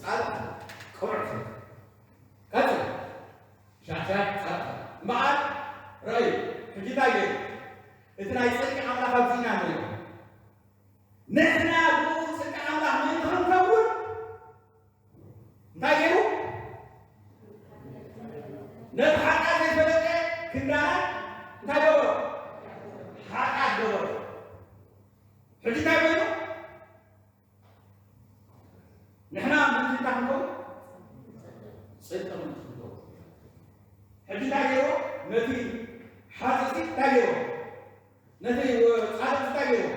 ጻድቕ፣ ቅኑዕ ስለ ዝኾነ። ቀጽል። ሻሻ ጻድቕ። እምበኣር፣ ረኣዩ፣ ሕጂ እንታይ ገይሩ? እቲ ናይ ጽድቂ ኣምላኽ ኣብዚ ኢና ንሪኦ። ንሕና ብኡ ጽድቂ ኣምላኽ ምእንቲ ክንከውን እንታይ ገይሩ? ነቲ ሓጢኣት ዘይፈለጠ ክንዳና እንታይ ገበሮ? ሓጢኣት ገበሮ። ሕጂ እንታይ ኮይኑ? ንሕና ምእንቲ እንታይ ክንከውን? ጽድቂ ምእንቲ ክንከውን። ሕጂ እንታይ ገይርዎ? ነቲ ሓጥእሲ እንታይ ገይርዎ? ነቲ ጻድቕ እንታይ ገይርዎ?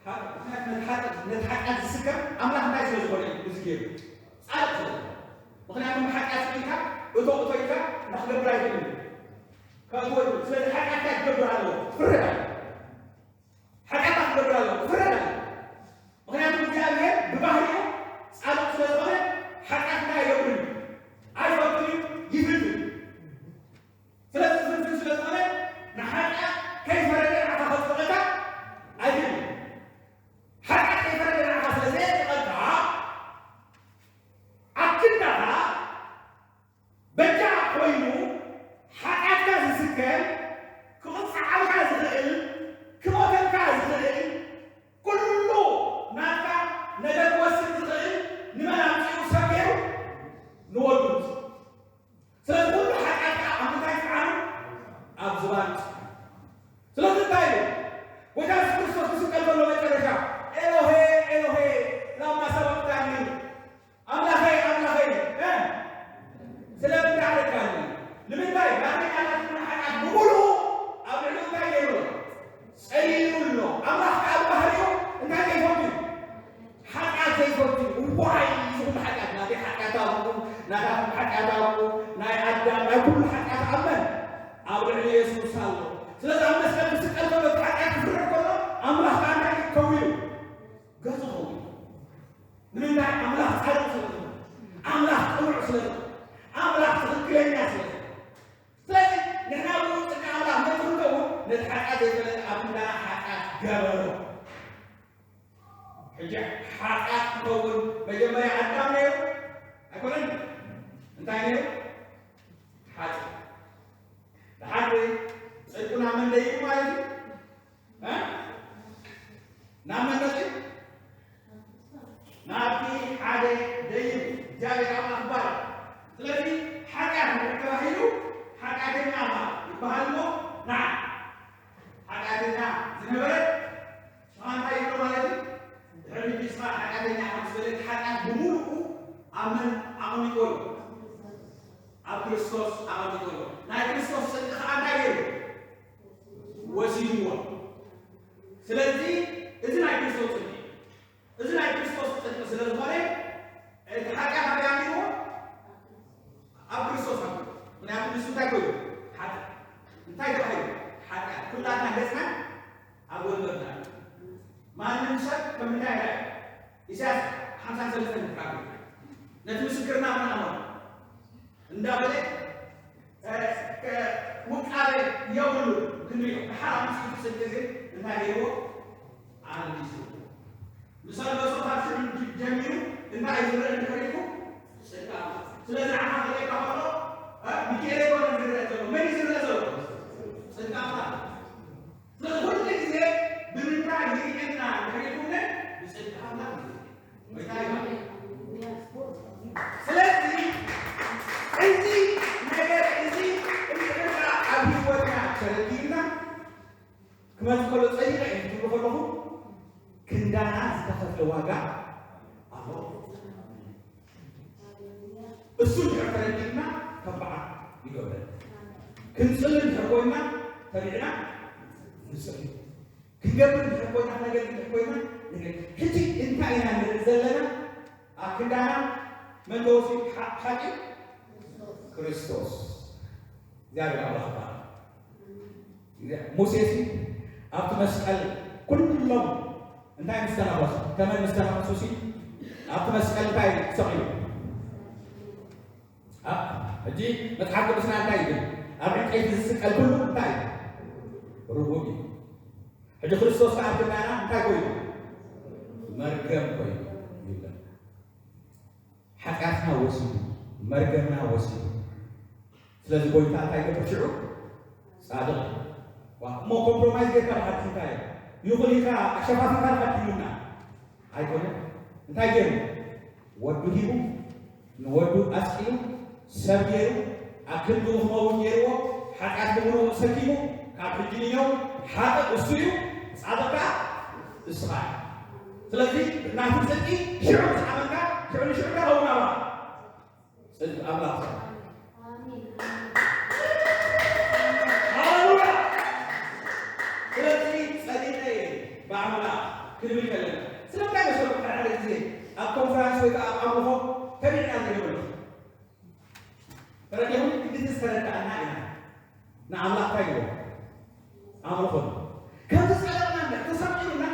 ሓ-፣ ነቲ ሓጢኣት፣ ነቲ ሓጢኣት ዝስከም ኣምላኽ እንታይ ስለ ዝኾነ እዩ እዚ ገይሩ? ጻድቕ ስለ ዝኾነ። ምኽንያቱ ብሓጢኣት ስኢልካ እቶ እቶ ኢልካ እንታይ ክገብር ኣይክእልን እዩ። ከእትወሉ። ስለዚ ሓጢኣት እንታይ ክገብር ኣለዎ? ክፍረድ ኣለዎ። ሓጢኣት ክገብር ኣለዎ። ክፍረድ ኣለዎ። ምኽንያቱ እግዚኣብሔር ብባህሪኡ ጻድቕ ስለ ዝኾነ ሓጢኣት እንታይ ኣይገብርን እዩ። ኣይፈቱን እዩ። ይፍትን። ስለዚ ፍልፍል ስለ ዝኾነ ንሓጢኣት ከይፈረደ ንዓኻ ከጽድቐካ ኣይክእልን። ሓጢኣት ከይፈረደ ንዓኻ ስለ ዘየጽድቐካ ኣብ ክንዳኻ በጃ ኮይኑ ሓጢኣትካ ዝስከም ክቕጽዓልካ ዝኽእል ክሞተልካ ዝኽእል ኩሉ ናትካ ነገር ክወስድ ዝኽእል ንመን ኣምጺኡ ሰብ ገይሩ ንወዱ። ስለዚ ኩሉ ሓጢኣትካ ኣብ ምንታይ ጽዓኑ? ኣብ ዝባን ጽዓኑ። ስለዚ እንታይ እዩ? ጎይታ የሱስ ክርስቶስ ክስቀል ከሎ መጨረሻ "ኤሎሄ ኤሎሄ ላማ ሰበቅታኒ?" ኣምላኸይ ኣምላኸይ እ ስለምንታይ ዓረካኒ? ንምንታይ? ናተይ ናታትኩም ሓጢኣት ብምሉኡ ኣብ ልዕሊኡ እንታይ ገይሩ? ጸሊሉ ኣሎ። ኣምላኽ ከኣ ብባህሪኡ እንታይ ዘይፈቱ እዩ? ሓጢኣት ዘይፈቱ እዩ። እዋይ እዚ ኩሉ ሓጢኣት ናተይ ሓጢኣት ኣብኡ፣ ናታትኩም ሓጢኣት ኣብኡ፣ ናይ ኣዳም ናይ ኩሉ ሓጢኣት ኣብ መን? ኣብ ልዕሊ የሱስ ኣሎ። ስለዚ ኣብ መስቀል ክስቀል ከሎ እቲ ሓጢኣት ክፍረድ ከሎ ኣምላኽ ከኣ እንታይ ክኸውን እዩ? ገጹ ክኸውን እዩ። ንምንታይ? ኣምላኽ ጻድቕ ስለ ዝኾነ፣ ኣምላኽ ቅኑዕ ስለ ዝኾነ፣ ኣምላኽ ትኽክለኛ ስለ ዝኾነ። ስለዚ ንሕና ብኡ ጽድቂ ኣምላኽ መን ክንከውን? ነቲ ሓጢኣት ዘይፈለጠ ኣብ ክንዳና ሓጢኣት ገበሮ። ሕጂ ሓጢኣት ክኸውን መጀመርያ ኣዳም ነይሩ ኣይኮነን? እንታይ ነይሩ? ሓጢኣት። ደሓር ጽድቁ ናብ መን ደይቡ ማለት እዩ? እ? ናብ መን መጺኡ? ናብቲ ሓደ ደይቡ፣ እግዚኣብሔር ኣምላኽ ይባረኽ። ስለዚ ሓጢኣት እንድሕር ተባሂሉ ሓጢኣተኛ ይበሃል እሞ ንዓ ሓጢኣተኛ ዝነበረ ንስኻ እንታይ ይብሎ ማለት እዩ? ድሕሪ ንስኻ ሓጢኣተኛ ኢኻ ምስ በለ፣ እቲ ሓጢኣት ብምሉኡ ኣብ መን ኣቐሚጥዎ ኣሎ? ኣብ ክርስቶስ ኣቐሚጥዎ ኣሎ። ናይ ክርስቶስ ጽድቂ ኸኣ እንታይ ገይሩ? ወሲድዎ። ስለዚ እዚ ናይ ክርስቶስ ጽድቂ እዩ። እዚ ናይ ክርስቶስ ጽድቂ ስለ ዝኾነ፣ እቲ ሓጢኣት ኣበይ ኣንቢርዎ? ኣብ ክርስቶስ ኣንቢርዎ። ምኽንያቱ ንሱ እንታይ ኮይኑ? ሓጢኣት። እንታይ ተባሂሉ? ሓጢኣት። ኩላትና ገጽና ኣብ ወንበርና ኣሎ። ማንም ሰብ ከም እንታይ ይረኣይ? ኢሳያስ ሓምሳን ሰለስተን ትካሉ። ነቲ ምስክርና ምን ኣመር እንዳበለ፣ እ፣ የብሉ። ክንሪኦ ደሓር ኣብ ምስጢር ጽድቂ ግን እንታይ ገይርዎ? ኣልጊስዎ። ምስ ኣልበሶ ካብ ሽዑ ጀሚሩ እንታይ እዩ ዝረአ ድሕሪኡ? ጽድቂ ኣምላኽ። ስለዚ ንዓኻ ክርእየካ ከሎ፣ እ፣ ሚካኤል ኣይኮነን ዝረአ ዘሎ። መን እዩ ዝረአ ዘሎ? ጽድቂ ኣምላኽ። ስለዚ ኩሉ ግዜ ብምንታይ ይርእየና ድሕሪኡ? ብጽድቂ ኣምላኽ እዩ። ስለዚ እዚ ነገር እዚ እንድሕር ደኣ ኣብ ህይወትና ተረዲእና ክመጽእ ከሎ ጸዲቐ እየ ክትብሉ ከለኹም ክንዳና ዝተኸፍለ ዋጋ ኣሎ። እሱ እንድሕር ተረዲእና ከም በዓል ይገብረና። ክንጽሊ እንድሕር ኮይና ተቢዕና ንጽሊ። ክንገብር እንድሕር ኮይና፣ ክነገልግል እንድሕር ኮይና፣ ነገር ሕጂ እንታይ ኢና ንርኢ ዘለና? ኣብ ክንዳና መን ተወሲዱ? ሓ-፣ ሓቂ ክርስቶስ። እግዚኣብሔር ኣምላኽ ይባረክ። ሙሴ ሲ ኣብቲ መስቀል ኩሎም እንታይ ምስ ተነኸሱ፣ ተመን ምስ ተነኸሱ ሲ ኣብቲ መስቀል እንታይ ሰቒሉ? ኣ-፣ ሕጂ መጽሓፍ ቅዱስና እንታይ ይብል? ኣብ ዕንጨይቲ ዝስቀል ኩሉ እንታይ እዩ? ርጉም እዩ። ሕጂ ክርስቶስ ከኣ ኣብ ክንዳና እንታይ ኮይኑ? መርገም ኮይኑ ይብለና። ሓጢኣትና ወሲዱ፣ መርገምና ወሲዱ። ስለዚ ጎይታ እንታይ ይገብር ሽዑ? ጻድቕ። ዋ፣ እሞ ኮምፕሮማይዝ ጌርካ ንሓድሽ እንታይ እዩ? ይኹን ኢልካ ኣሸፋፊንካ ንሓድሽ ኢሉና። ኣይኮነን። እንታይ ገይሩ? ወዱ ሂቡ፣ ንወዱ ኣስቂሉ፣ ሰብ ገይሩ፣ ኣብ ክንድኡ ክኸውን ገይርዎ፣ ሓጢኣት ብምሉኡ ተሰኪሙ፣ ካብ ሕጂ ንየው ሓጥእ እሱ እዩ፣ ጻድቕ ከኣ እስኻ ኢኻ። ስለዚ ናቱ ጽድቂ ሽዑ ምስ ኣመንካ፣ ሽዑ ንሽዑ ከኸውን ኣባኻ። ጽድቂ ኣምላኽ። ሃሌሉያ! ስለዚ ጸዲቐ እየ ብኣምላኽ ክንብል ከለና፣ ስለምንታይ መሰልኩም ሓደ ሓደ ግዜ ኣብ ኮንፈረንስ ወይ ከዓ ኣብ ኣምልኾ ተቢዕና ዘይንብል? ተረዲኹም? ክንዲ ዝተረዳእና ኢና ንኣምላኽ እንታይ ንብሎ? ኣምልኾ። ከምዚ ጸለቕና እንድሕር ተሰቂሉና፣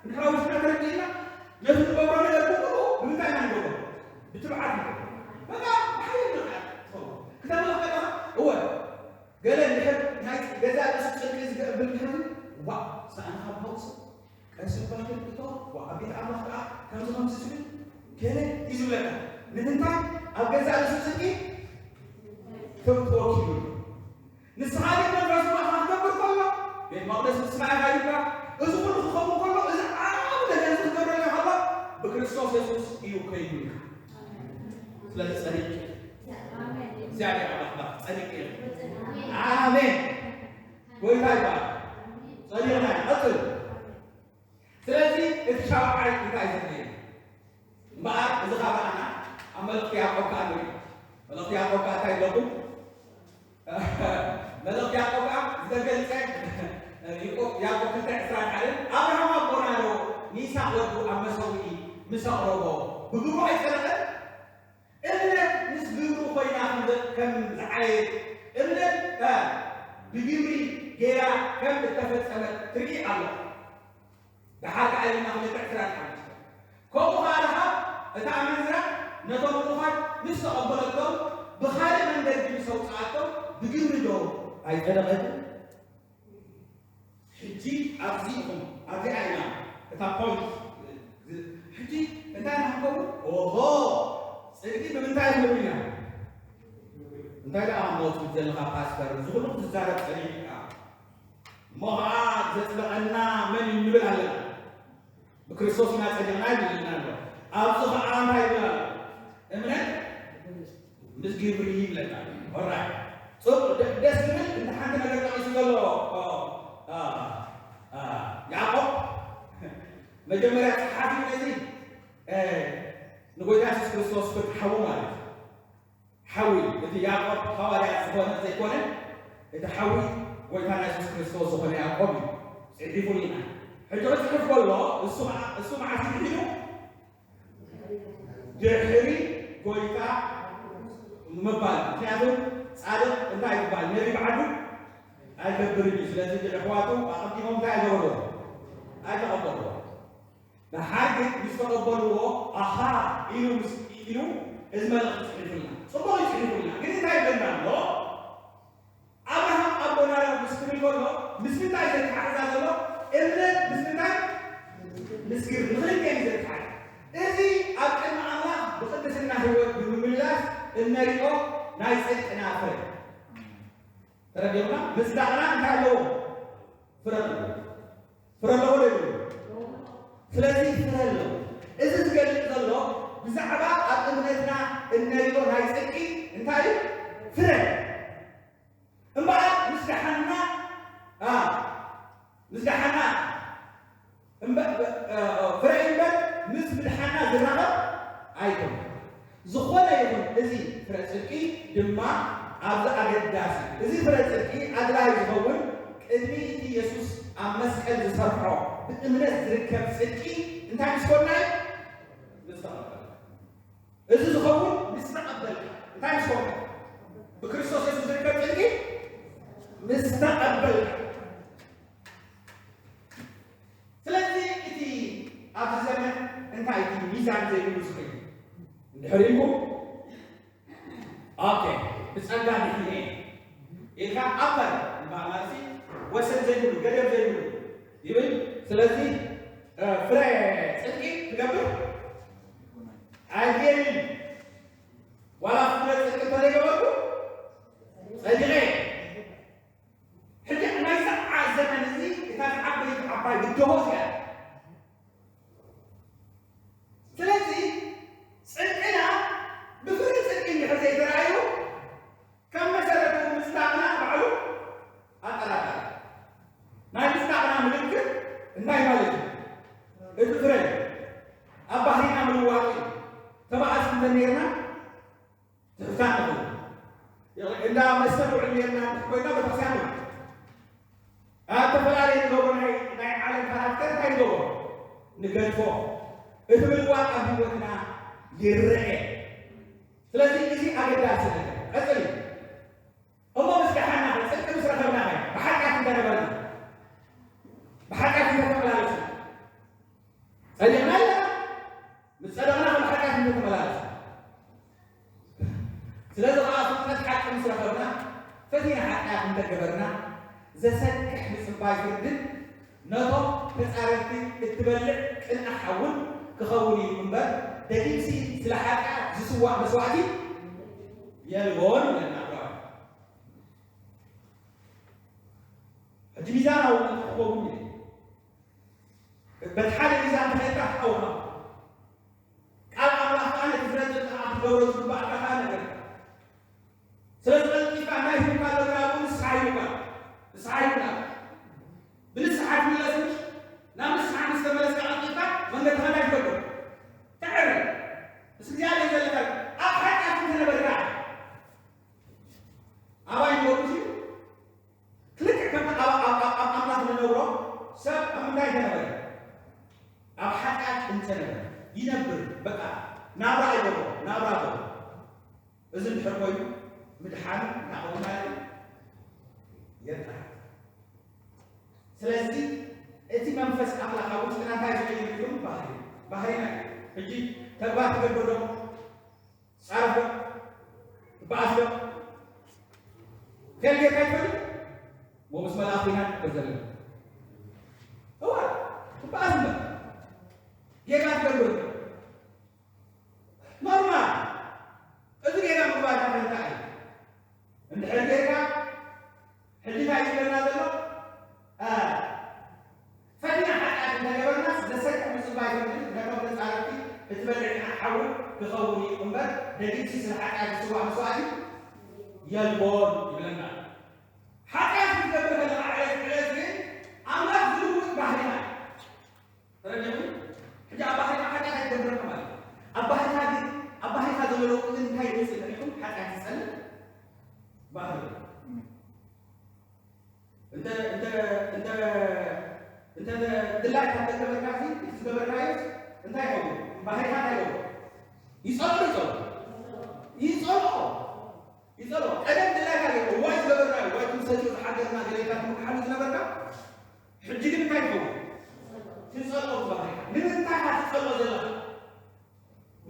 እንድሕር ኣብ ውሽጥና ተረዲእና፣ ነቲ ንገብሮ ነገር ብምሉኡ ብምንታይ ኢና ንገብሮ? ብትብዓት ንገብሮ። በቃ ብሓይሊ ንብዓት ትኸውን። ክተምልኽ ከለኻ፣ እወ፣ ገለ እንድሕር ናይ ገዛእ ርእሱ ጽድቂ ዝገብር እንድሕር፣ ዋእ፣ ሰኣንካ ብሃውሲ ቀስ እባ ኢልካ እቶ፣ ዋ፣ ኣብ ቤት ኣምላኽ ከኣ ከምዚ ከምዚ ዝብል ገለ እዩ ዝብለካ። ንምንታይ? ኣብ ገዛእ ርእሱ ጽድቂ ተወኪሉ ኣሎ። ንስኻ ግን መንፈስ ኣምላኽ ክትገብር ከሎ፣ ቤት መቕደስ ንስኻ ኢኻ ኢልካ፣ እዚ ኩሉ ክኸውን ከሎ፣ እዚ ዓቢ ነገር እዚ ክገብረልካ ከሎ፣ ብክርስቶስ የሱስ እዩ ከይኑ ኢልካ። ስለዚ ጸዲቕ። እግዚኣብሔር ኣምላኽ ባርክ። ጸዲቕ እዩ። ኣሜን። ጎይታ ይባርክ። ጸዲቕና ኢና። ቀጽል። ስለዚ እቲ ሻውዓይ እንታይ ዘድልየና? እምበኣር እዚ ካባና ኣብ መልእኽቲ ያዕቆብ ከኣ ንሪኦ። መልእኽቲ ያዕቆብ ከኣ እንታይ ይብለኩም? መልእኽቲ ያዕቆብ ከኣ ዝተገልጸ፣ ያዕቆብ፣ ያዕቆብ ክልተ ዕስራን ሓደን፣ ኣብርሃም ኣቦና ዶ ንይስሐቅ ወዱ ኣብ መሰውኢ ምስ ኣቕረቦ ብግብሩ ኣይጸደቐን? እምነት ምስ ግብሩ ኮይና ከም ዘ-፣ ከም ዝዓየት፣ እምነት፣ እ፣ ብግብሪ ጌራ ከም እተፈጸመት ትርኢ ኣለኹ። ደሓር ከኣ ኢልና ክልተ ዕስራን ሓሙሽተን። ከምኡ ከኣ ደኣ እታ ኣመንዝራ ነቶም ልኡኻት ምስ ተቐበለቶም፣ ብኻልእ መንገዲ ምስ ኣውጽኣቶም፣ ብግብሪ ዶ ኣይጸደቐትን? ሕጂ ኣብዚ ኢኹም፣ ኣብዚኣ ኢና እታ ፖይንት። ሕጂ እንታይ ኢና ክንከውን? ኦሆ፣ ጽድቂ ብምንታይ ክንብል ኢና? እንታይ ደኣ እሞ ትብል ዘለኻ ፓስተር? እዚ ኩሉ ክትዛረብ ጸኒሕካ። እሞ ኸዓ ዘጽደቐና መን እዩ ንብል ኣለና። ብክርስቶስ ኢና ጸዲቕና ይብል ኣሎ። ኣብዚ ኸዓ እንታይ ይብል ኣሎ? እምነት ምስ ግብሪ ይብለና። ኦራይት። ጽቡቕ፣ ደ-፣ ደስ ዝብል እንተ ሓንቲ ነገር ጠቒሱ ዘሎ፣ ኦ፣ ኣ፣ ኣ፣ ያዕቆብ መጀመርያ ጸሓፊ ነዚ፣ እ፣ ንጎይታ የሱስ ክርስቶስ ፍትሓዊ ማለት እዩ። ሓዊ፣ እቲ ያዕቆብ ሃዋርያ ዝኾነ ዘይኮነ፣ እቲ ሓዊ ጎይታና የሱስ ክርስቶስ ዝኾነ ያዕቆብ እዩ። ጽሒፉልና። ሕጂ ክጽሕፍ ከሎ፣ እሱ ኸዓ፣ እሱ መዓስ ድሒኑ? ድሕሪ ጎይታ ምባል። ምኽንያቱ፣ ጻድቕ እንታይ ይባል? ነቢ ብዓዱ ኣይገብርን እዩ። ስለዚ፣ እቲ ኣሕዋቱ ኣቐዲሞም እንታይ ኣይገበርዎ? ኣይተቐበልዎ። ደሓር ግን ምስ ተቐበልዎ፣ ኣኻ ኢሉ ምስ ኢሉ፣ እዚ መልእኽቲ ጽሒፉልና። ጽቡቕ እዩ ጽሒፉልና። ግን እንታይ ይብለና ኣሎ? ኣብርሃም ኣቦና ዶ ምስ ንኽልቲኤን እዩ ዘተሓሕዝ። እዚ ኣብ ቅድሚ ኣምላኽ ብቕድስና ህይወት ብምምላስ እነሪኦ ናይ ጽድቅና ፍረ። ተረዲኦና? ምጽዳቕና እንታይ ኣለዎ? ፍረ ኣለዎ። ፍረ ኣለዎ ዶ የብሉን? ስለዚ ፍረ ኣለዎ። እዚ ዝገልጽ ዘሎ ብዛዕባ ኣብ እምነትና እነሪኦ ናይ ጽድቂ እንታይ እዩ? ፍረ። እምበኣር ምስ ደሓንና፣ ኣ፣ ምስ ደሓንና እምበ-፣ እ፣ ፍረ እምበር ምስ ምድሓንና ዝራኸብ ኣይኮነን። ዝኾነ ይኹን እዚ ፍረ ጽድቂ ድማ ኣብዚ ኣገዳሲ። እዚ ፍረ ጽድቂ ኣድላዪ ዝኸውን ቅድሚ እቲ የሱስ ኣብ መስቀል ዝሰርሖ ብእምነት ዝርከብ ጽድቂ እንታይ ምስ ኮንና እዩ? ምስ ተቐበልና። እዚ ዝኸውን ምስ ተቐበልካ። እንታይ ምስ ኮንካ? ብክርስቶስ የሱስ ዝርከብ ጽድቂ ምስ ተቐበልካ። ስለዚ እቲ ኣብዚ ዘመን እንታይ እቲ ሚዛን ዘይብሉ ዝኽእል እንድሕር ኢልኩም፣ ኦኬ፣ ብጸጋ ድሒነ ኢልካ ኣበር እምበኣር ማለት እዩ፣ ወሰን ዘይብሉ፣ ገደብ ዘይብሉ ይብል። ስለዚ፣ እ፣ ፍረ ጽድቂ ትገብር ኣይደልን። ዋላ ፍረ ጽድቂ እንተዘይገበርኩ ጸዲቐ። ሕጂ ናይዛ ዓ-፣ ዘመን እዚ እታ ዝዓበየት ዓባይ ብድሆ እዚኣ። ስለዚ ጽድቅና ብፍረ ጽድቂ እንድሕር ዘይተራእዩ፣ ካብ መሰረቱ ምጽዳቕና ባዕሉ ኣጠራጣሪ። ናይ ምጽዳቕና ምልክት እንታይ ማለት እዩ? እቲ ፍረ ኣብ ባህሪና ምልዋጥ እዩ። ተባኣስ እንተነይርና ትሕዝታ ንኽእል። እንዳ መስተ ንውዕል ነይርና እንድሕር ኮይና ቤተክርስትያን ንውዕል። ኣብ ዝተፈላለየ ንገብሮ ናይ፣ ናይ ዓለም ካራክተር እንታይ ንገብሮ? ንገድፎ። እቲ ምልዋጥ ኣብ ህይወትና ይረአ። ስለዚ እዚ ኣገዳሲ ነገር። ቀጽል። እሞ ምስ ደሓንና ኸ? ጽድቂ ምስ ረኸብና ኸ? ብሓጢኣት እንተነበርና? ብሓጢኣት እንተተመላለስና? ጸዲቕና ኣለና? ምስ ጸደቕና ኸ ብሓጢኣት እንተተመላለስና? ስለዚ ኸኣ ፍልጠት ሓቂ ምስ ረኸብና፣ ፈቲና ሓጢኣት እንተገበርና፣ ዘሰክሕ ምጽባይ ፍርድን ነቶም ተጻረርቲ እትበልዕ ቅንኣሕ ሓውን ክኸውን እዩ እምበር፣ ደጊምሲ ስለ ሓጢኣት ዝስዋእ መስዋእቲ የልቦን ይብለና ዕብራውያን። ሕጂ ሚዛናዊ ክኸውን እዩ። በቲ ሓደ ሚዛን ተኸይድካ ትሓውኻ። ቃል ኣምላኽ ከኣ ነቲ ፍረ ጽድቂ ከኣ ክትገብሮ ዝግባእካ ከኣ ነገር። ስለዚ ቀልጢፍካ እንታይ ሂቡካ ኣሎ? ግና ኣብኡ ንስሓ ሂቡካ። ንስሓ ሂቡካ። ብንስሓ ትምለስ ምሽ? ናብ ንስሓ ምስ ተመለስካ ቀልጢፍካ መንገድኻ እንታይ ትገብር? ተዕርፍ። ምስ እግዚኣብሔር ዘለካ ኣብ ሓጢኣት እንተነበርካ ኣባይ ንገብሩ ክልክዕ ከም ኣብ፣ ኣብ፣ ኣብ፣ ኣብ ኣምላኽ ንነብሮ ሰብ ኣብ ምንታይ ተነበረ? ኣብ ሓጢኣት እንተነበረ ይነብር። በቃ ናብራ ይገብሮ፣ ናብራ ይገብሮ። እዚ እንድሕር ኮይኑ ምድሓኑ እንታይ ክኸውን ማለት እዩ? የጣ። ስለዚ እቲ መንፈስ ኣምላኽ ኣብ ውሽጥና እንታይ ዝቕይር ይኸውን? ባህሪ፣ ባህሪና እዩ። ሕጂ ተግባር ትገብር ዶ? ጻረፍ ዶ? ትበኣስ ዶ? ቴል ጌርካ ይፈልጥ? ሞ ምስ መላእኽቲ ኢና ንከተል ዘለና። እዋ፣ ትበኣስ እምበር። ጌጋ ትገብር። ኖርማል። እዚ ጌጋ ምግባርካ ከ እንታይ እዩ? እንድሕር ጌርካ፣ ሕጂ እንታይ እዩ ዝብለና ዘሎ? እ፣ ፈቲና ሓጢኣት እንተገበርናስ፣ ዘሰክሕ ምጽባይ ፍርድን ነቶም ተጻረርቲ እትበልዕ ሓዊ ክኸውን እዩ እምበር፣ ደጊምሲ ስለ ሓጢኣት ዝስዋእ መስዋእቲ የልቦን ይብለና። ሓጢኣት ክትገብር ከለኻ ዕለት ዕለት ግን ኣምላኽ ዝልውጥ ባህሪና እዩ። ተረዲእኩም? ሕጂ ኣብ ባህሪኻ ሓጢኣት ኣይትገብርን ማለት እዩ። ኣብ ባህሪኻ ግን፣ ኣብ ባህሪኻ ዘሎ ለውጢ ግን እንታይ ይመጽእ ኢልኩም? ሓጢኣት ዝጸልእ ባህሪ። እንተ፣ እንተ፣ እንተ፣ እንተ ድላይካ እንተገበርካ፣ እቲ ዝገበርካዮ እንታይ ይኸውን? ባህሪኻ እንታይ ይኸውን? ይጸልኦ፣ ይጸልኦ። ይጸልኦ። ይጸልኦ። ቀደም ድላይካ ገይሩ፣ እዋይ ዝገበርናዮ፣ እዋይ ክንሰትዮ ዝሓገዝና ገለ ኢልካ ትምክሓሉ ዝነበርካ፣ ሕጂ ግን እንታይ ይኸውን? ትጸልኦ እቲ ባህሪኻ። ንምንታይ ኢኻ ትጸልኦ ዘለኻ?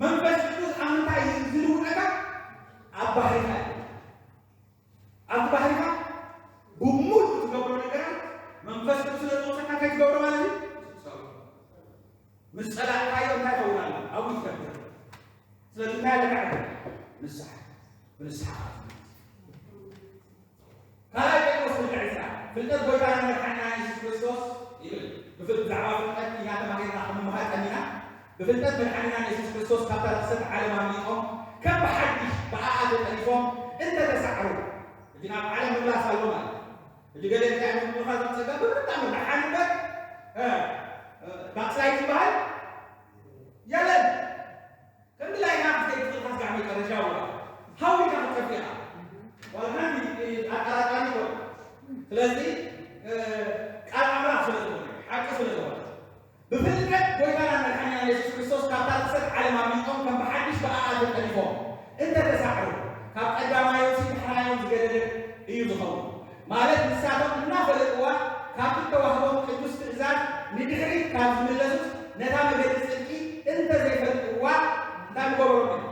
መንፈስ ቅዱስ ኣብ ምንታይ እዩ ዝልውጠካ? ኣብ ባህሪኻ እዩ። ኣብቲ ባህሪኻ ብምሉእ ትገብሮ ነገራት መንፈስ ቅዱስ ስለ ዝወሰድካ እንታይ ትገብሮ ማለት እዩ? ትጸልኦ። ምስ ጸላእካዮ እንታይ ይኸውን ኣሎ? ኣብኡ ይትገብር። ስለዚ እንታይ ኣለካ ዕድል? ንስሓ። ብንስሓ። ካልኣይ ጴጥሮስ ክልተ ዕስራ፣ ፍልጠት ጎይታና መድሓኒና የሱስ ክርስቶስ ይብል። ብፍል-፣ ብዛዕባ ፍልጠት ኢና ተማሂርና፣ ክንምሃር ቀኒና። ብፍልጠት መድሓኒና የሱስ ክርስቶስ ካብታ ርኽሰት ዓለም ኣምሊጦም ከም ብሓድሽ ብኣኣ ተጠሊፎም እንተተሳዕሩ፣ እቲ ናብ ዓለም ምምላስ ኣሎ ማለት እዩ። እቲ ገለ እንታይ ምምልኻል ዝጸጋ ብምርጣ ምርዳሕ ሓንበት፣ እ፣ እ፣ ባክስላይድ ዝበሃል የለን። ከምዚ ላይ ናብ ዘይትኽልካ ስጋዕ መጨረሻ እዋ ሃዊካ ክትጠፍእ ኢኻ። ዋላ ሓንቲ ኣጠራጣሪ ይኾን። ስለዚ፣ እ፣ ቃል ኣምላኽ ስለ ዝኾነ፣ ሓቂ ስለ ዝኾነ፣ ብፍልጠት ጎይታና መድሓኒና የሱስ ክርስቶስ ካብታ ርኽሰት ዓለም ኣምሊጦም ከም ብሓድሽ ብኣኣ ተጠሊፎም እንተተሳዕሩ፣ ካብ ቀዳማዮምሲ ዳሕራዮም ዝገደደ እዩ ዝኸውን። ማለት ንሳቶም እናፈለጥዋ ካብቲ እተዋህቦም ቅዱስ ትእዛዝ ንድሕሪት ካብ ዝምለሱስ ነታ መገዲ ጽድቂ እንተ ዘይፈልጥዋ እንታይ ምገበሮም እዩ?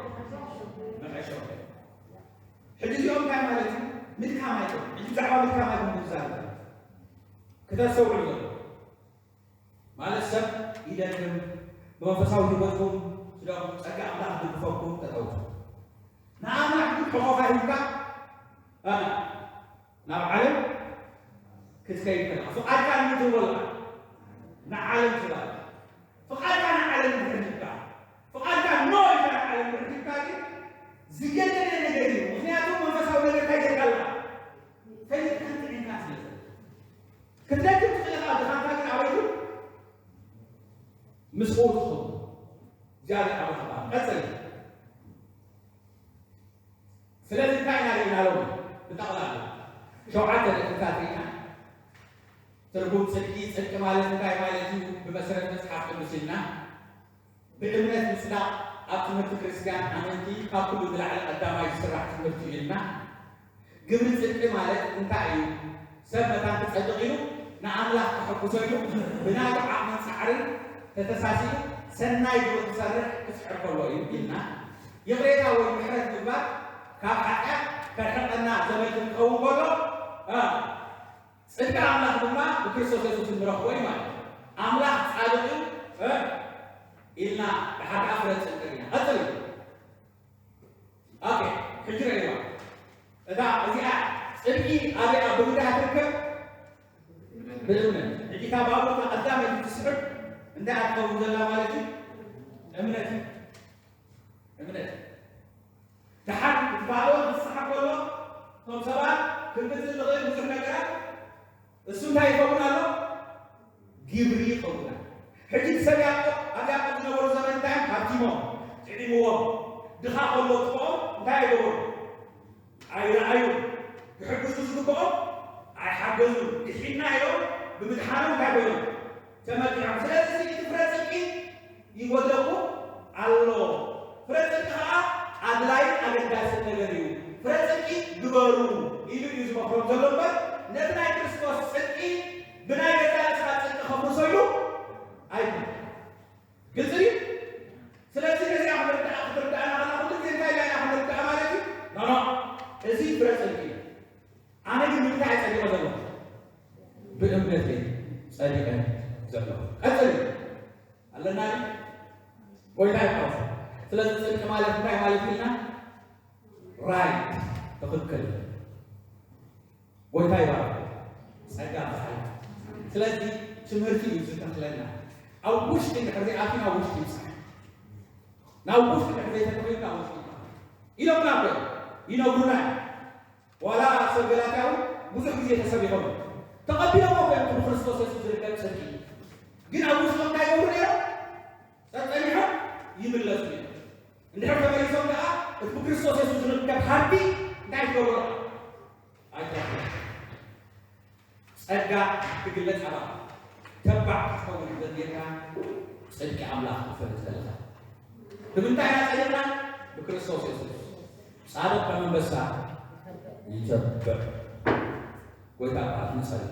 መቐሾም። ሕጂ እዚኦም እንታይ ማለት እዩ? ምድካም ኣይኮን። ሕጂ ብዛዕባ ምድካም ኣይኮን ዝዛረብ። ክተስተውዕሉ ዘሎ ማለት ሰብ ይደክም፣ ብመንፈሳዊ ህይወትኩም ስለ ጸጋ ኣምላኽ ድግፈኩም ተጠውቱ። ንኣምላኽ ግን ሕቆፋ ሂብካ፣ እ፣ ናብ ዓለም ክትከይድ ከለኻ፣ ፍቓድካ ንምትግበላ ንዓለም ትባል። ፍቓድካ ንዓለም ድሕር ሂብካ፣ ፍቓድካ ኖ ኢልካ ንዓለም ድሕር ሂብካ ግን ዝገደደ ነገር እዩ። ምኽንያቱ መንፈሳዊ ነገር እንታይ ጌርካ ኣለኻ? ፈሊጥካን ጥዒምካን ስለ ዘለኻ። ክትደክም ትኽእል ኢኻ፣ ድኻምካ ግን ኣበይ እዩ? ምስኡ ትኸውን። እግዚኣብሔር ኣምላኽ ይባርክ። ቀጽል። ስለዚ እንታይ ኢና ርኢና ሎሚ? ብጠቕላላ ሸውዓተ ነጥብታት ርኢና። ትርጉም ጽድቂ፣ ጽድቂ ማለት እንታይ ማለት እዩ? ብመሰረት መጽሓፍ ቅዱስ ኢልና ብእምነት ምጽዳቕ ኣብ ትምህርቲ ክርስትያን ኣመንቲ ካብ ኩሉ ንላዕሊ ቀዳማይ ዝስራሕ ትምህርቲ እዩ ኢልና። ግብሪ ጽድቂ ማለት እንታይ እዩ? ሰብ መታን ክጸድቕ ኢሉ ንኣምላኽ ከሐጉሶ ኢሉ ብናቱ ዓቕምን ጻዕርን ተተሳሲቡ ሰናይ ግብሪ ክሰርሕ ክጽዕር ከሎ እዩ ኢልና። ይቕሬታ ወይ ምሕረት ምግባር ካብ ሓጢኣት ከርሕቐና ዘመልክት ክኸውን ከሎ፣ እ፣ ጽድቂ ኣምላኽ ድማ ብክርስቶስ የሱስ እንረኽቦ እዩ ማለት እዩ። ኣምላኽ ጻድቕ እዩ፣ እ፣ ኢልና ድሓር ከኣ ፍረ ጽድቂ ኢና። ቀጽል እዩ። ኦኬ፣ ሕጂ ረእይዋ። እታ እዚኣ ጽድቂ ኣበይ ኣብ ብምንታይ ትርከብ? ብእምነት። ሕጂ እታ ባቡር እታ ቀዳመይቲ ትስሕብ እንታይ እያ ትኸውን ዘላ ማለት እዩ? እምነት እዩ። እምነት። ደሓር እቲ ባቡር ክስሓብ ከሎ እቶም ሰባት ክንቅጽል ንኽእል ብዙሕ ነገራት እሱ እንታይ ይኸውን ኣሎ? ግብሪ ይኸውን ኣሎ። ሕጂ እቲ ሰብ ያዕቆብ፣ ኣብ ያዕቆብ ዝነበሩ ዘመን እንታይ እዮም? ሃብቲሞም፣ ጥዒምዎም፣ ድኻ ከሎ ጥቕኦም እንታይ ኣይገበሩ? ኣይረኣዩን። ክሕግዙ ዝግብኦም ኣይሓገዙን። ድሒና ኢሎም ብምድሓኖም እንታይ ኮይኖም? ተመኪዖም። ስለዚ እዚ እቲ ፍረ ጽድቂ ይጎድለኩም ኣሎ። ፍረ ጽድቂ ኸዓ ኣድላይን ኣገዳስን ነገር እዩ። ፍረ ጽድቂ ግበሩ ኢሉ እዩ ዝመኽሮም ዘሎ እምበር ነቲ ናይ ክርስቶስ ጽድቂ ብናይ ገዛእ ርእስኻ ጽድቂ ከፍርሶ ኢሉ ኣይኮነን። ግልጺ ድዩ? ስለዚ ነዚኣ ክንርዳኣ፣ ክትርዳኣና ከላ ኩሉ ግዜ እንታይ ኢልና ኢና ክንርዳኣ ማለት እዩ? ኖ፣ ኖ፣ እዚ ፍረ ጽድቂ እዩ። ኣነ ግን ንምንታይ እየ ጸዲቐ ዘለኹ? ብእምነት እየ ጸዲቐ ዘለኹ። ቀጽል እዩ። ኣለና ድዩ? ጎይታ ይባረክ። ስለዚ ጽድቂ ማለት እንታይ ማለት ኢልና? ራይት፣ ትኽክል። ጎይታ ይባረክ። ጸጋ ብሓይሊ። ስለዚ ትምህርቲ እዩ ዝተኽለና። ኣብ ውሽጢ እንድሕር ዘይኣቲና ኣብ ውሽጢ ይብጻሕ። ናብ ውሽጢ እንድሕር ዘይተተኺልና ኣብ ውሽጢ ይብጻሕ። ኢሎምና እኮ ይነግሩና እዮም። ዋላ ሰብ ገላትያ እውን ብዙሕ ግዜ ተሰቢኾም እዮም። ተቐቢሎሞ እኮ እዮም እቲ ብክርስቶስ የሱስ ዝርከብ ጽድቂ። ግን ኣብ ውሽጦም እንታይ ይገብሩ ነይሮም? ጸጸኒሖም ይምለሱ ነይሮም። እንድሕር ተመሊሶም ከኣ እቲ ብክርስቶስ የሱስ ዝርከብ ሃብቲ እንታይ ትገብሩ? ኣይትረኽቡን። ጸጋ ክግለጽ ኣባ ተባዕ ክትኸውን ዘድልየካ ጽድቂ ኣምላኽ ክትፈልጥ ከለኻ። ብምንታይ ኢና ጸዲቕና? ብክርስቶስ የሱስ። ጻድቕ ከም ኣንበሳ ይተብዕ። ጎይታ ኣምላኽ ንጸሊ።